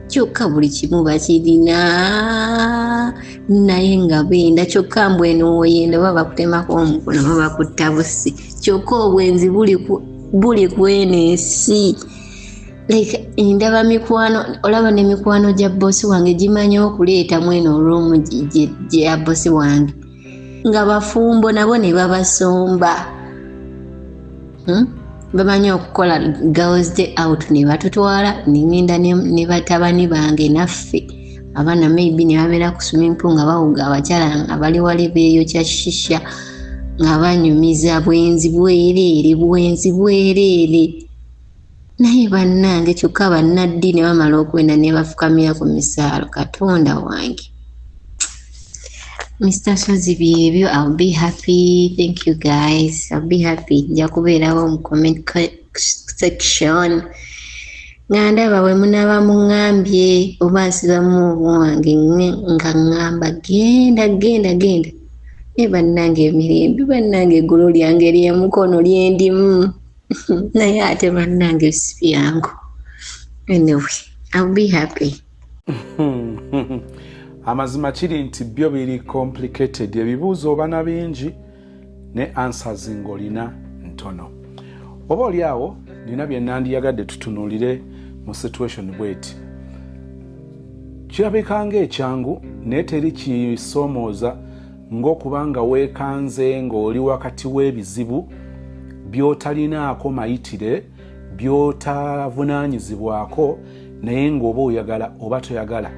B: kyokka buli kimu bakirina naye nga benda. Kyokka mbweno woyenda oba bakutemako omukono oba bakutta busi, kyokka obwenzi buli kweno ensi. Like ndaba mikwano, olaba nemikwano gya bosi wange gimanyi okuleeta mweno olwomu gya bosi wange nga bafumbo nabo ne babasomba, Bamanyi okukola girls day out ne batutwala, nengenda ne batabani bange naffe abaana maybe ne babeera ku swimming pool nga bawuga, abakyala nga bali wali beeyokya shisha nga banyumiza. Bwenzi bwereere, bwenzi bwereere. Naye bannange, kyokka bannaddiini bamala okwenda ne bafukamira ku misaalo. Katonda wange! Mr Sozi, byebyo. I'll be happy. Thank you guys, I'll be happy. Nja kubeerawo mu comment section nga ndaba bwe munaaba muŋŋambye oba nsibamu obwange nga ŋŋamba genda, genda, genda. Naye bannange, emirembe bannange, eggulu lyange eryemukono lyendimu, naye ate bannange si byangu. Anyway, I'll be happy.
A: Amazima kiri nti byo biri complicated. Ebibuuzo oba na bingi ne answers ng'olina ntono. Oba oli awo nina bye nandiyagadde tutunuulire mu situation bweti. Kirabika ng'ekyangu, naye teri kisoomooza ng'okuba nga weekanze ng'oli wakati w'ebizibu by'otalinaako mayitire, by'otavunaanyizibwako, naye ng'oba oyagala oba toyagala.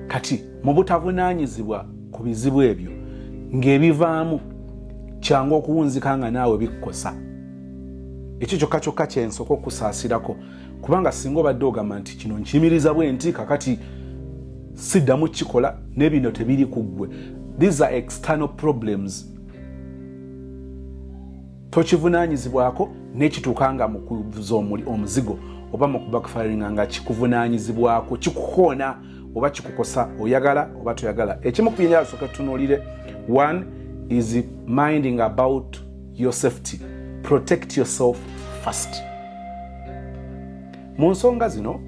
A: Kati mu butavunaanyizibwa ku bizibu ebyo ng'ebivaamu kyangu okuwunzika nga naawe bikkosa. Ekyo kyokka kyokka kyensooka okusaasirako, kubanga singa obadde ogamba nti kino nkiyimiriza bwe nti kakati siddamu kikola, ne bino tebiri ku ggwe. These are external problems, tokivunaanyizibwako, nekituuka nga mu kuvuza omuzigo oba mu kubackfiringa nga kikuvunaanyizibwako, kikukoona oba kikukosa, oyagala oba toyagala. Ekimu ku byenjala sooka tutunuulire, one is minding about your safety. Protect yourself first mu nsonga zino.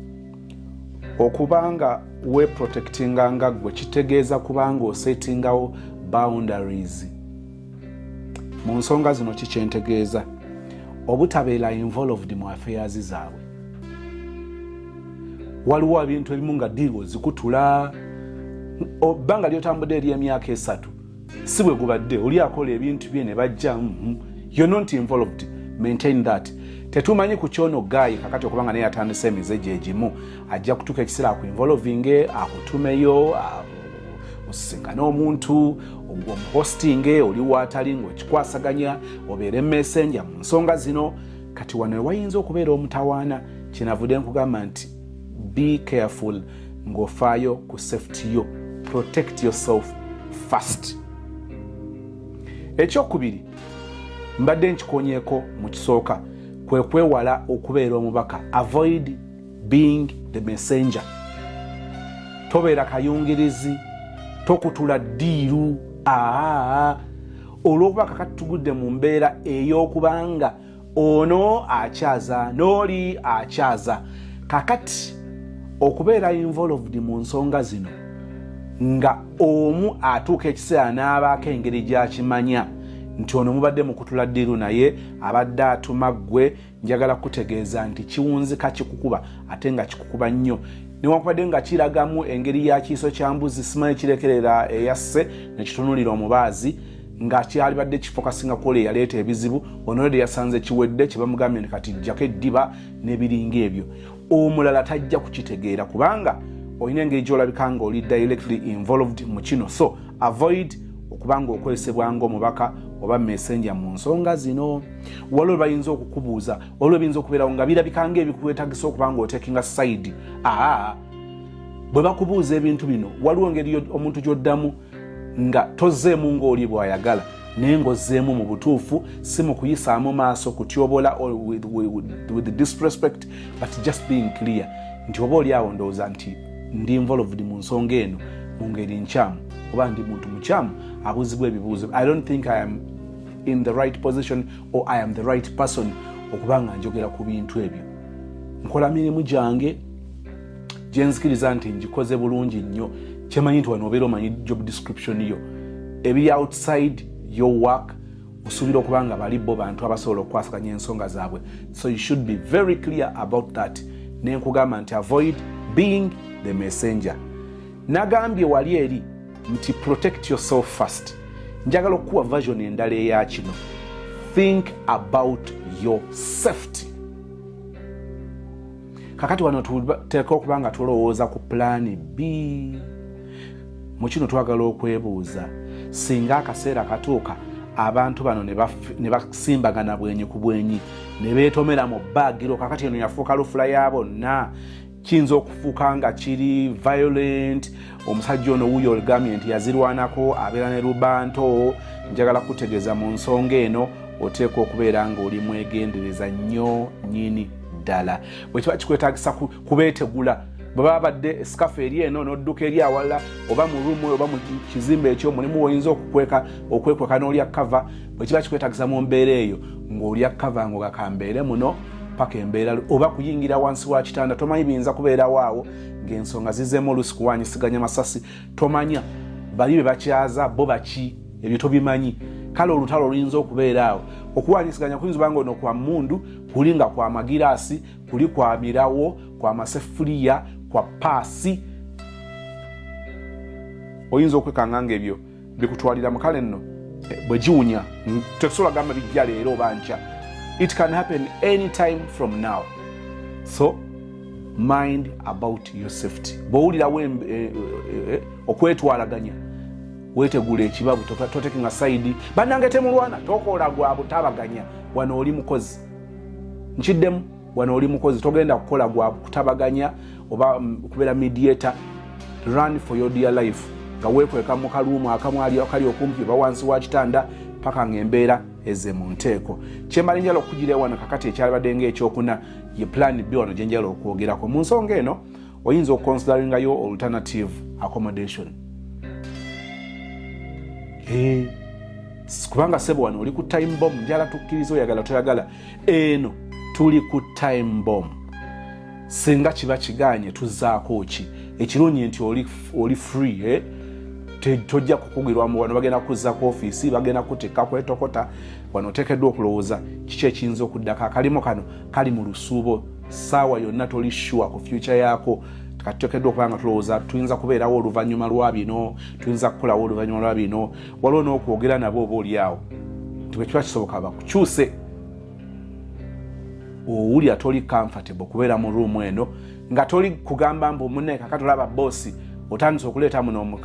A: Okubanga weprotectinga nga ggwe kitegeeza kubanga osettingawo boundaries mu nsonga zino. Kikyentegeeza obutabeera involved mu affairs zaabwe. Waliwo ebintu ebimu nga deal ozikutula, bbanga lyotambudde eri emyaka 3 si bwe gubadde, oli akola ebintu bye ne bajja, You're not involved, maintain that. Tetumanyi ku kyono guy kakati okubanga naye atandise emize gye gimu, ajja kutuuka ekiseera akuinvolvinge, akutumeyo osisinkane omuntu, omuhostinge oli waatali ng'okikwasaganya, obeere messenger mu nsonga zino. Kati wano wayinza okubeera omutawaana. Kyenavudde nkugamba nti be careful ng'ofaayo ku safety yo. Protect yourself first. Ekyokubiri mbadde nkikonyeeko mu kisooka, kwe kwewala okubeera omubaka. Avoid being the messenger. Tobeera kayungirizi, tokutula deal. Aa, olw'okuba kakati tugudde mu mbeera ey'okubanga ono akyaza n'oli akyaza. Kakati okubeera involved mu nsonga zino nga omu atuuka ekiseera n'abaako engeri gy'akimanya nti ono mubadde mukutula ddiiru naye abadde atuma ggwe, njagala kutegeeza nti kiwunzika kikukuba, ate nga kikukuba nnyo, newankubadde nga kiragamu engeri ya kiiso kya mbuzi, simanyi kirekerera eyasse nekitunulira omubaazi, nga kyalibadde kifokasinga kukola eyaleeta ebizibu. Onolede yasanze kiwedde, kyebamugambye nti kati jjako eddiba n'ebiringa ebyo. Omulala tajja kukitegeera kubanga olina engeri gyolabika nga oli directly involved mu kino. So avoid okuba nga okozesebwa nga omubaka oba messenger mu nsonga zino. Waliwo bayinza okukubuuza, waliwo biyinza okubeerawo nga birabika nga ebikwetagisa okuba nga otakinga side. Aa, bwe bakubuuza ebintu bino, waliwo engeri omuntu gy'oddamu nga tozeemu ng'oli bw'ayagala, naye ng'ozzeemu mu butuufu, si mu kuyisaamu maaso, kutyobola with disrespect, but just being clear nti oba oli awo ndowooza nti ndi involved mu nsonga eno mu ngeri nkyamu, oba ndi muntu mukyamu abuuzibwa ebibuuzo. I don't think I am in the right position or I am the right person okuba nga njogera ku bintu ebyo. Nkola mirimu gyange gyenzikiriza nti ngikoze bulungi nnyo. Kyemanyi nti wano obeera omanyi job description yo. Ebiri outside your work osuubira okuba nga bali bo bantu abasobola okukwasaganya ensonga zaabwe. So you should be very clear about that. Nenkugamba nti avoid being the messenger. Nagambye wali eri nti protect yourself first. Njagala okukuwa version endala eya kino: think about your safety. Kakati wano tuteeka okuba nga tulowooza ku plan B. Mu kino twagala okwebuuza, singa akaseera katuuka abantu bano ne basimbagana bwenyi ku bwenyi ne beetomera mu bbaagiro, kakati eno yafuuka lufula ya bonna, kiyinza okufuuka nga kiri violent. Omusajja ono wuyo ogambye nti yazirwanako, abeera ne lubanto. Njagala kutegeeza, mu nsonga eno oteekwa okubeera ng'oli mwegendereza nnyo nnyini ddala. Bwe kiba kikwetagisa kubeetegula, bwe baba badde sikafu eri eno, n'odduka eri awalala, oba mu room oba mu kizimbe ekyo mulimu woyinza okukweka, okwekweka n'olya cover. Bwe kiba kikwetagisa mu mbeera eyo ng'olya cover, ng'ogakambeere muno paka embeera, oba kuyingira wansi wa kitanda, tomanyi biyinza kubeerawo awo ng'ensonga zizeemu oluusi kuwanyisiganya masasi. Tomanya bali be bakyaza bo baki, ebyo tobimanyi. Kale olutalo oluyinza okubeera awo, okuwanyisiganya kuyinza obanga ono kwa mundu, kuli nga kwa magiraasi, kuli kwa mirawo, kwa masefuliya, kwa paasi. Oyinza okwekanga nga ebyo bikutwalira mu. Kale nno bwe giwunya, tetusobola gamba bijja leero oba nkya. It can happen anytime from now. So mind about your safety. Bw'owulirawo okwetwalaganya, wetegula ekibabu, totakinga side. Bannange, temulwana, tokola gwa butabaganya. Wano oli mukozi, nkiddemu, wano oli mukozi, togenda kukola gwa kutabaganya oba kubeera mediator. Run for your dear life nga weekweka mu kaluumu akamu akali okumpi oba wansi wa kitanda paka ngaembeera eze mu nteeko. Kyembala njala okugira wano kakati ekyalibadde nga ekyokuna ye plan B wano gyenjala okwogerako mu nsonga eno. Oyinza okuconsideringayo alternative accommodation, kubanga sebo wano oli ku time bomb. Njala tukkiriza, oyagala toyagala, eno tuli ku time bomb. Singa kiba kiganye, tuzaako ki? Ekirungi nti oli free, eh? Tojja kukugirwamu. Wano bagenda kuzza ku ofiisi, bagenda kutikka kwetokota. Wano oteekeddwa okulowooza kiki ekiyinza okuddako. Akalimu kano kali mu lusuubo, saawa yonna toli sure ku future yaako. Kati tuteekeddwa okuba nga tulowooza tuyinza kubeerawo oluvannyuma lwa bino, tuyinza kukolawo oluvannyuma lwa bino. Waliwo n'okwogera nabo oba oli awo nti bwe kiba kisoboka bakukyuse. Owulira toli comfortable kubeera mu room eno, nga toli kugamba mbu munne kakati olaba boss otandise okuleeta muno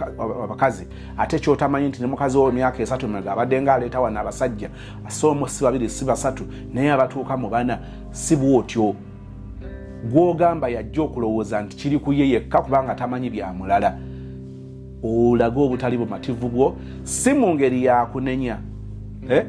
A: abakazi, ate kyotamanyi nti ne mukazi wo emyaka 3 mega abadde nga aleeta wano abasajja asoomu, si babiri, si basatu, naye abatuuka mu bana. Si bwotyo gwogamba yajja okulowooza nti kiri ku ye yekka, kubanga tamanyi bya mulala. Olage obutali bumativu bwo, si mu ngeri yakunenya, eh?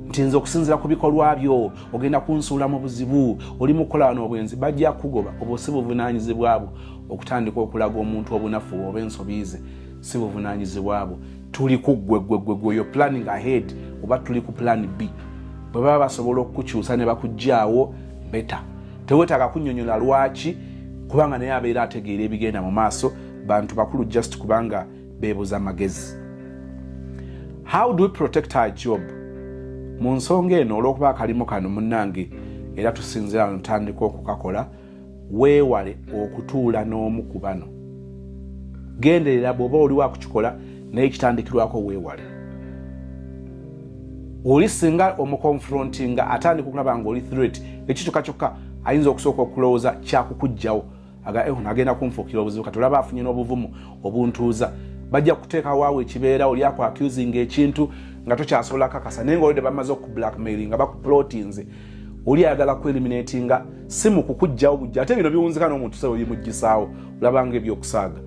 A: Nti nze okusinziira ku bikolwa byo ogenda kunsuula mu buzibu, oli mukukola wano obwenzi, bajja kugoba. Obwo si buvunaanyizibwa bwo okutandika okulaga omuntu obunafu oba ensobi ze, si buvunaanyizibwa bwo. Tuli ku ggwe ggwe ggwe gwe yo planning ahead, oba tuli ku plan B. Bwe baba basobola okukukyusa ne bakuggyaawo, better. Teweetaaga kunnyonnyola lwaki. Kubanga naye abeera ategeera ebigenda mu maaso. Bantu bakulu, just kubanga beebuza magezi. How do we protect our job mu nsonga eno? Olw'okuba akalimu kano, munnange, era tusinzira notandika okukakola, weewale okutuula n'omu ku bano. Genderera bw'oba oli wakukikola, naye kitandikirwako weewale. Oli singa omuconfrontinga, atandika okulaba nga oli threat. Ekituka kyokka ayinza okusooka okulowooza kyakukugjawo, aga eh, ono agenda kunfuukira obuzibu. Kati olaba afunye n'obuvumu obuntuuza, bajja kuteeka waawo ekibeera oli aku accusing ekintu nga tokyasobola kakasa, naye nga olwedde bamaze okublackmailing, nga bakuplotinze. Oli ayagala kueliminatinga, si mu kukugjawo bujja. Ate bino biwunzika n'omuntu sebo bimugisaawo, olabanga ebyokusaaga.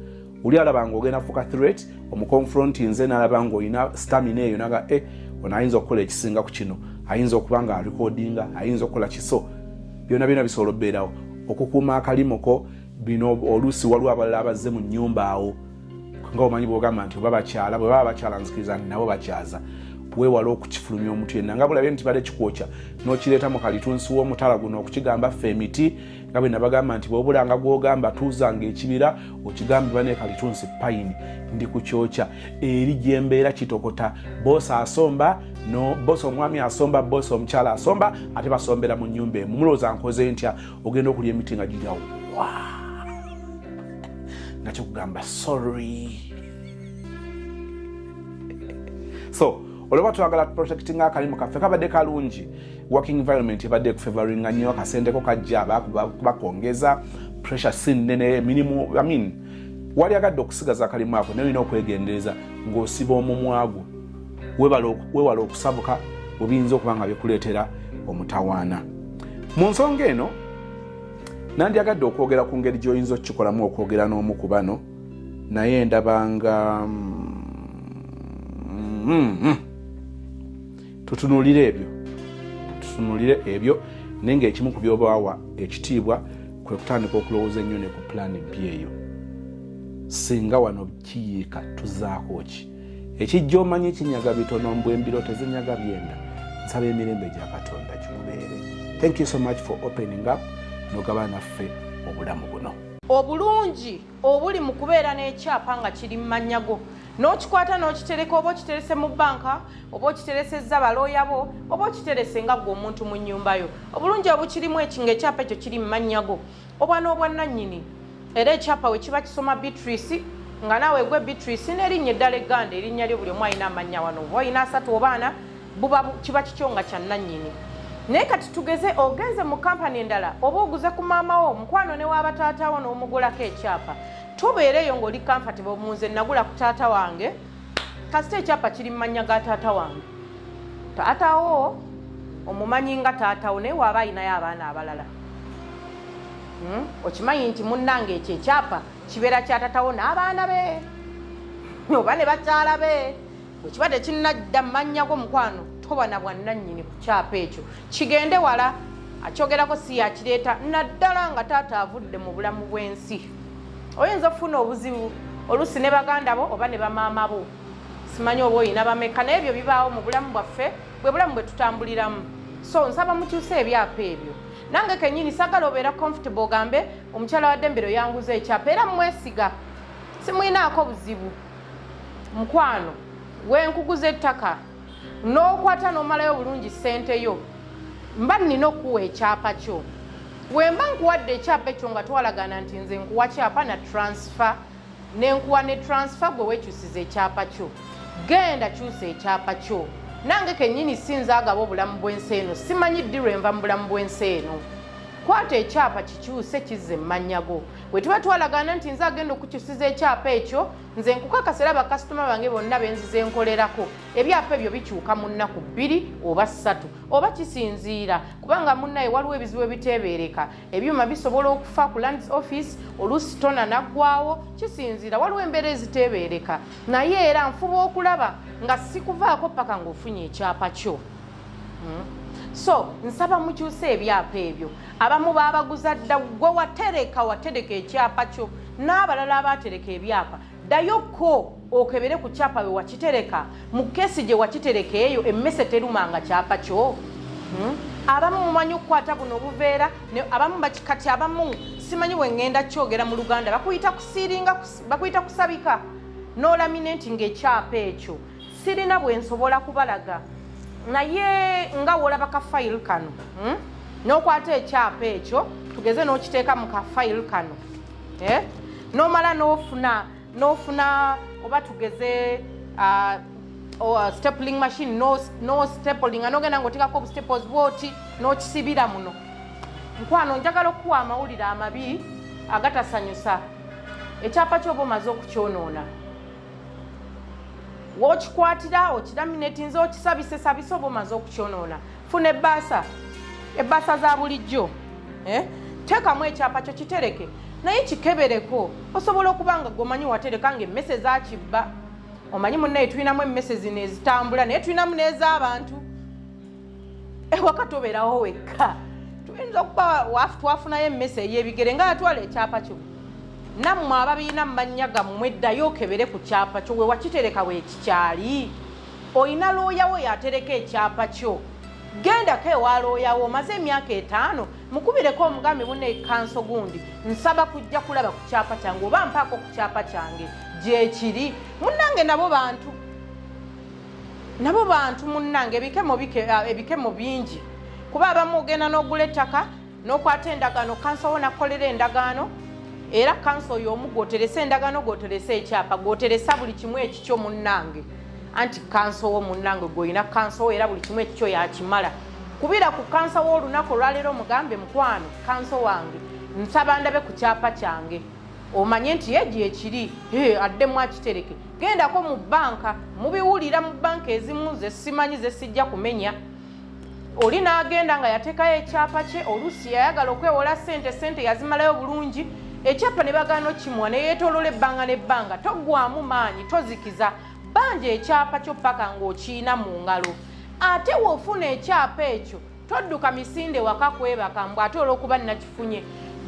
A: Oli alaba nga ogenda fuuka threat, omuconfrontinze, nalaba nga olina stamina eyo, naga e ono ayinza okukola ekisinga ku kino, ayinza okuba nga arecordinga, ayinza okukola kiso. Byona byona bisobola okubeerawo. Okukuuma akalimu ko bino, oluusi waliwo abalala abazze mu nnyumba awo, nga omanyi bwogamba nti oba bakyala, bwe baba bakyala, nzikiriza nti nabo bakyaza. Weewala okukifulumya omuntu yenna nga bulabye nti bale kikwokya n'okireeta mu kalitunsi w'omutala guno okukigamba ffe emiti, nga bwe nabagamba nti bwobulanga gwogamba tuuzanga ekibira, okigambe bane kalitunsi payini ndi kukyokya eri gyembeera kitokota. Boosi asomba, no bosi omwami asomba, bosi omukyala asomba, ate basombera mu nyumba emu. Mulowooza nkoze ntya? Ogenda okulya emiti nga giryawo nga kyokugamba sorry. So olwoba twagala protecting akalimu kaffe, kabadde kalungi, working environment ebadde ekufavoringa nnyo, akasenteko kajja, bakongeza, pressure si nnene, emirimu, I mean, wali agadde okusigaza akalimu ako, naye olina okwegendereza ng'osiba omumwa gwo. Weewala okusabuka webiyinza okuba nga bikuleetera omutawaana. Mu nsonga eno nandyagadde okwogera ku ngeri gy'oyinza okukikolamu, okwogera n'omu ku bano, naye ndabanga tutunuulire ebyo, tutunuulire ebyo, naye ngaekimu ku byobawa ekitiibwa kwe kutandika okulowooza ennyo ne ku plan B eyo. Singa wano kiyiika, tuzaako ki ekijja? Omanyi kinyaga bitono, mbw embiro tezinyaga byenda. Nsaba emirembe gya Katonda gikubeere. Thank you so much for opening up nogaba naffe obulamu buno.
D: Obulungi obuli mu kubeera n'ekyapa nga kiri mu mannya go, n'okikwata n'okitereka, oba okiterese mu banka, oba okiteresezza balooya bo, oba okiterese nga ggwe omuntu mu nnyumba yo, obulungi obukirimu eki ng'ekyapa ekyo kiri mu mannya go, oba n'obwannannyini. Era ekyapa we kiba kisoma Beatrice, nga naawe gwe Beatrice, n'erinnya eddala egganda, erinnya lyo, buli omu alina amannya wano, oba olina asatu oba ana, buba kiba kikyo nga kya nnannyini. Naye kati tugeze ogenze mu kampani endala, oba oguze ku maama wo, mukwano, ne waaba taata wo, n'omugulako ekyapa, tobeera eyo ng'oli comfortable. Munze nagula ku taata wange, kasita ekyapa kiri mu mannya ga taata wange. Taata wo omumanyi nga taata wo, naye waaba alinayo abaana abalala, Okimanyi nti munnange ekyo ekyapa kibeera kya taatawo n'abaana be oba ne bakyala be. Bwe kiba tekinnadda mu mannya go, mukwano, toba na bwannannyini ku kyapa ekyo. Kigende wala, akyogerako si yakireeta, naddala nga taata avudde mu bulamu bw'ensi. Oyinza okufuna obuzibu oluusi ne baganda bo oba ne bamaama bo, simanyi oba olina bameka, naye ebyo bibaawo mu bulamu bwaffe, bwe bulamu bwe tutambuliramu. So nsaba mukyuse ebyapa ebyo. Nange kenyini sagala obeera comfortable ogambe omukyala wa Dembero yanguza ekyapa, era mwesiga, simwinaako buzibu. Mukwano, wenkuguza ettaka n'okwata n'omalayo bulungi ssente yo, mba nnina okukuwa ekyapa kyo. Wemba nkuwadde ekyapa ekyo nga twalagana nti nze nkuwa kyapa na transfer, nenkuwa ne transfer, gwe wekyusiza ekyapa kyo, genda kyusa ekyapa kyo. Nange kennyini sinza agaba obulamu bw'ensi eno, simanyi ddi lwenva mu bulamu bw'ensi eno. Kwata ekyapa kikyuse kizze mu mannya go. Bwe tuba twalagana nti nze agenda okukyusiza ekyapa ekyo, nze nkukakasa, era bakasitoma bange bonna benzize nkolerako, ebyapa ebyo bikyuka mu nnaku 2 oba 3, oba kisinziira, kubanga munnaye waliwo ebizibu ebiteebeereka. Ebyuma bisobola okufa ku lands office, oluusi tona naggwawo, kisinziira, waliwo embeera eziteebeereka. Naye era nfuba okulaba nga sikuvaako paka ng'ofunye ekyapa kyo. So nsaba mukyuse ebyapa ebyo. Abamu babaguza dda, gwe watereka, watereka ekyapa kyo, n'abalala abatereka ebyapa, ddayoko okebere ku kyapa we wakitereka, mu keesi gye wakitereka eyo emmese terumanga kyapa kyo. Abamu mumanyi okukwata buno obuveera, abamu bakikati, abamu Simanyi bwe ŋŋenda kyogera mu Luganda, bakuyita kusealinga, bakuyita kusabika n'olaminatinga ekyapa ekyo. Sirina bwe nsobola kubalaga, naye nga wolaba ka file kano, N'okwata ekyapa ekyo, tugeze n'okiteeka mu ka file kano, eh? N'omala n'ofuna oba tugeze stapling machine, no stapling, n'ogenda ng'oteekako obustaples bwoti n'okisibira muno. Nkwano, njagala okukuwa amawulire amabi agatasanyusa. Ekyapa kyoba omaze okukyonoona, wokikwatira okiraminatinze, okisabise sabise, oba omaze okukyonoona. Funa ebbaasa, ebbaasa za bulijjo, eh? Teekamu ekyapa kyo, kitereke, naye kikebereko. Osobola okuba nga gwomanyi watereka nga emmese zakibba. Omanyi munnaye, tulinamu emmese zino ezitambula, naye tulinamu n'ez'abantu. Ewaka tobeerawo wekka, tuyinza okuba twafunayo emmese ey'ebigere nga yatwala ekyapa kyo. Nammwe ababiina mu mannya gammwe, ddayo okebere ku kyapa kyo we wakitereka weekikyali. Olina looya wo yatereka ekyapa kyo, gendako ewa looya wo. Omaze emyaka 5, mukubireko omugambe, "Munne kanso gundi, nsaba kujja kulaba ku kyapa kyange oba mpaako ku kyapa kyange gyekiri." Munnange, nabo bantu, nabo bantu munnange. Ebikemo bingi, kuba abamu ogenda n'ogula ettaka n'okwata endagaano, kanso wo nakukolera endagaano, era kanso oyo omu gwoteresa endagaano, gwoteresa ekyapa, gwoteresa buli kimu ekikyo munnange. Anti kanso wo munnange, gweolina kanso wo, era buli kimu ekikyo yakimala. Kubira ku kanso wo olunaku olwaleero, omugambe, "Mukwano kanso wange, nsaba ndabe ku kyapa kyange," omanye nti ye gyekiri, addemu akitereke. Gendako mu banka, mubiwulira mu banka ezimu ze simanyi, ze sijja kumenya. Oli n'agenda nga yateekayo ekyapa kye, oluusi yayagala okwewola sente, sente yazimalayo bulungi, ekyapa ne bagaana okimuwa, neyeetoolola ebbanga n'ebbanga. Toggwamu maanyi, tozikiza, banja ekyapa kyo paka ng'okiina mu ngalo. Ate w'ofuna ekyapa ekyo, todduka misinde waka kwebaka mbw ate olw'okuba nakifunye.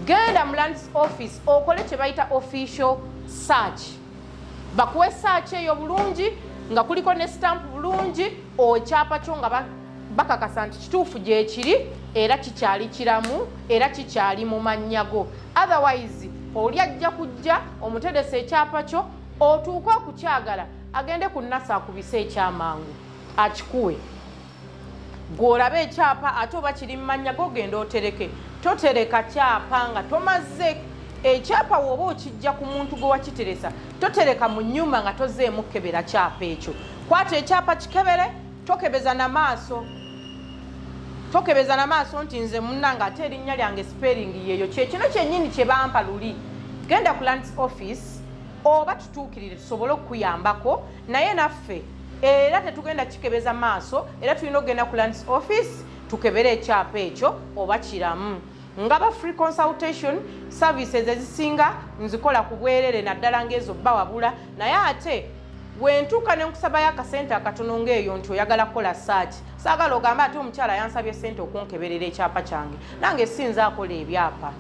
D: Genda mu lands office okole kye bayita official search, bakuwe search eyo bulungi nga kuliko ne stamp bulungi, ekyapa kyo nga bakakasa nti kituufu gyekiri, era kikyali kiramu, era kikyali mu mannya go. Otherwise oli ajja kujja omuteresa ekyapa kyo, otuuke okukyagala agende ku nasa akubise ekyamangu akikuwe, gw'olaba ekyapa ate oba kiri mu mannya go. Genda otereke, totereka kyapa nga tomaze. Ekyapa woba okijja ku muntu gwe wakiteresa, totereka mu nnyumba nga tozeemu kukebera kyapa ekyo. Kwata ekyapa kikebere, tokebeza na maaso, tokebeza na maaso nti nze munnange ate erinnya lyange spelling yeeyo, kyekino kyennyini kye bampa luli. Genda ku lands office oba tutuukirire tusobole okukuyambako, naye naffe era tetugenda kikebeza maaso, era tulina okugenda ku lands office tukebere ekyapa ekyo oba kiramu. Nga ba free consultation services ezisinga nzikola ku bwerere, naddala ngaezo bawabula, naye ate wentuuka nenkusabayo akasente akatono ngaeyo nti oyagala kukola search, saagala ogambe ate omukyala yansabye sente okunkeberera ekyapa kyange. Nange sinza akola ebyapa.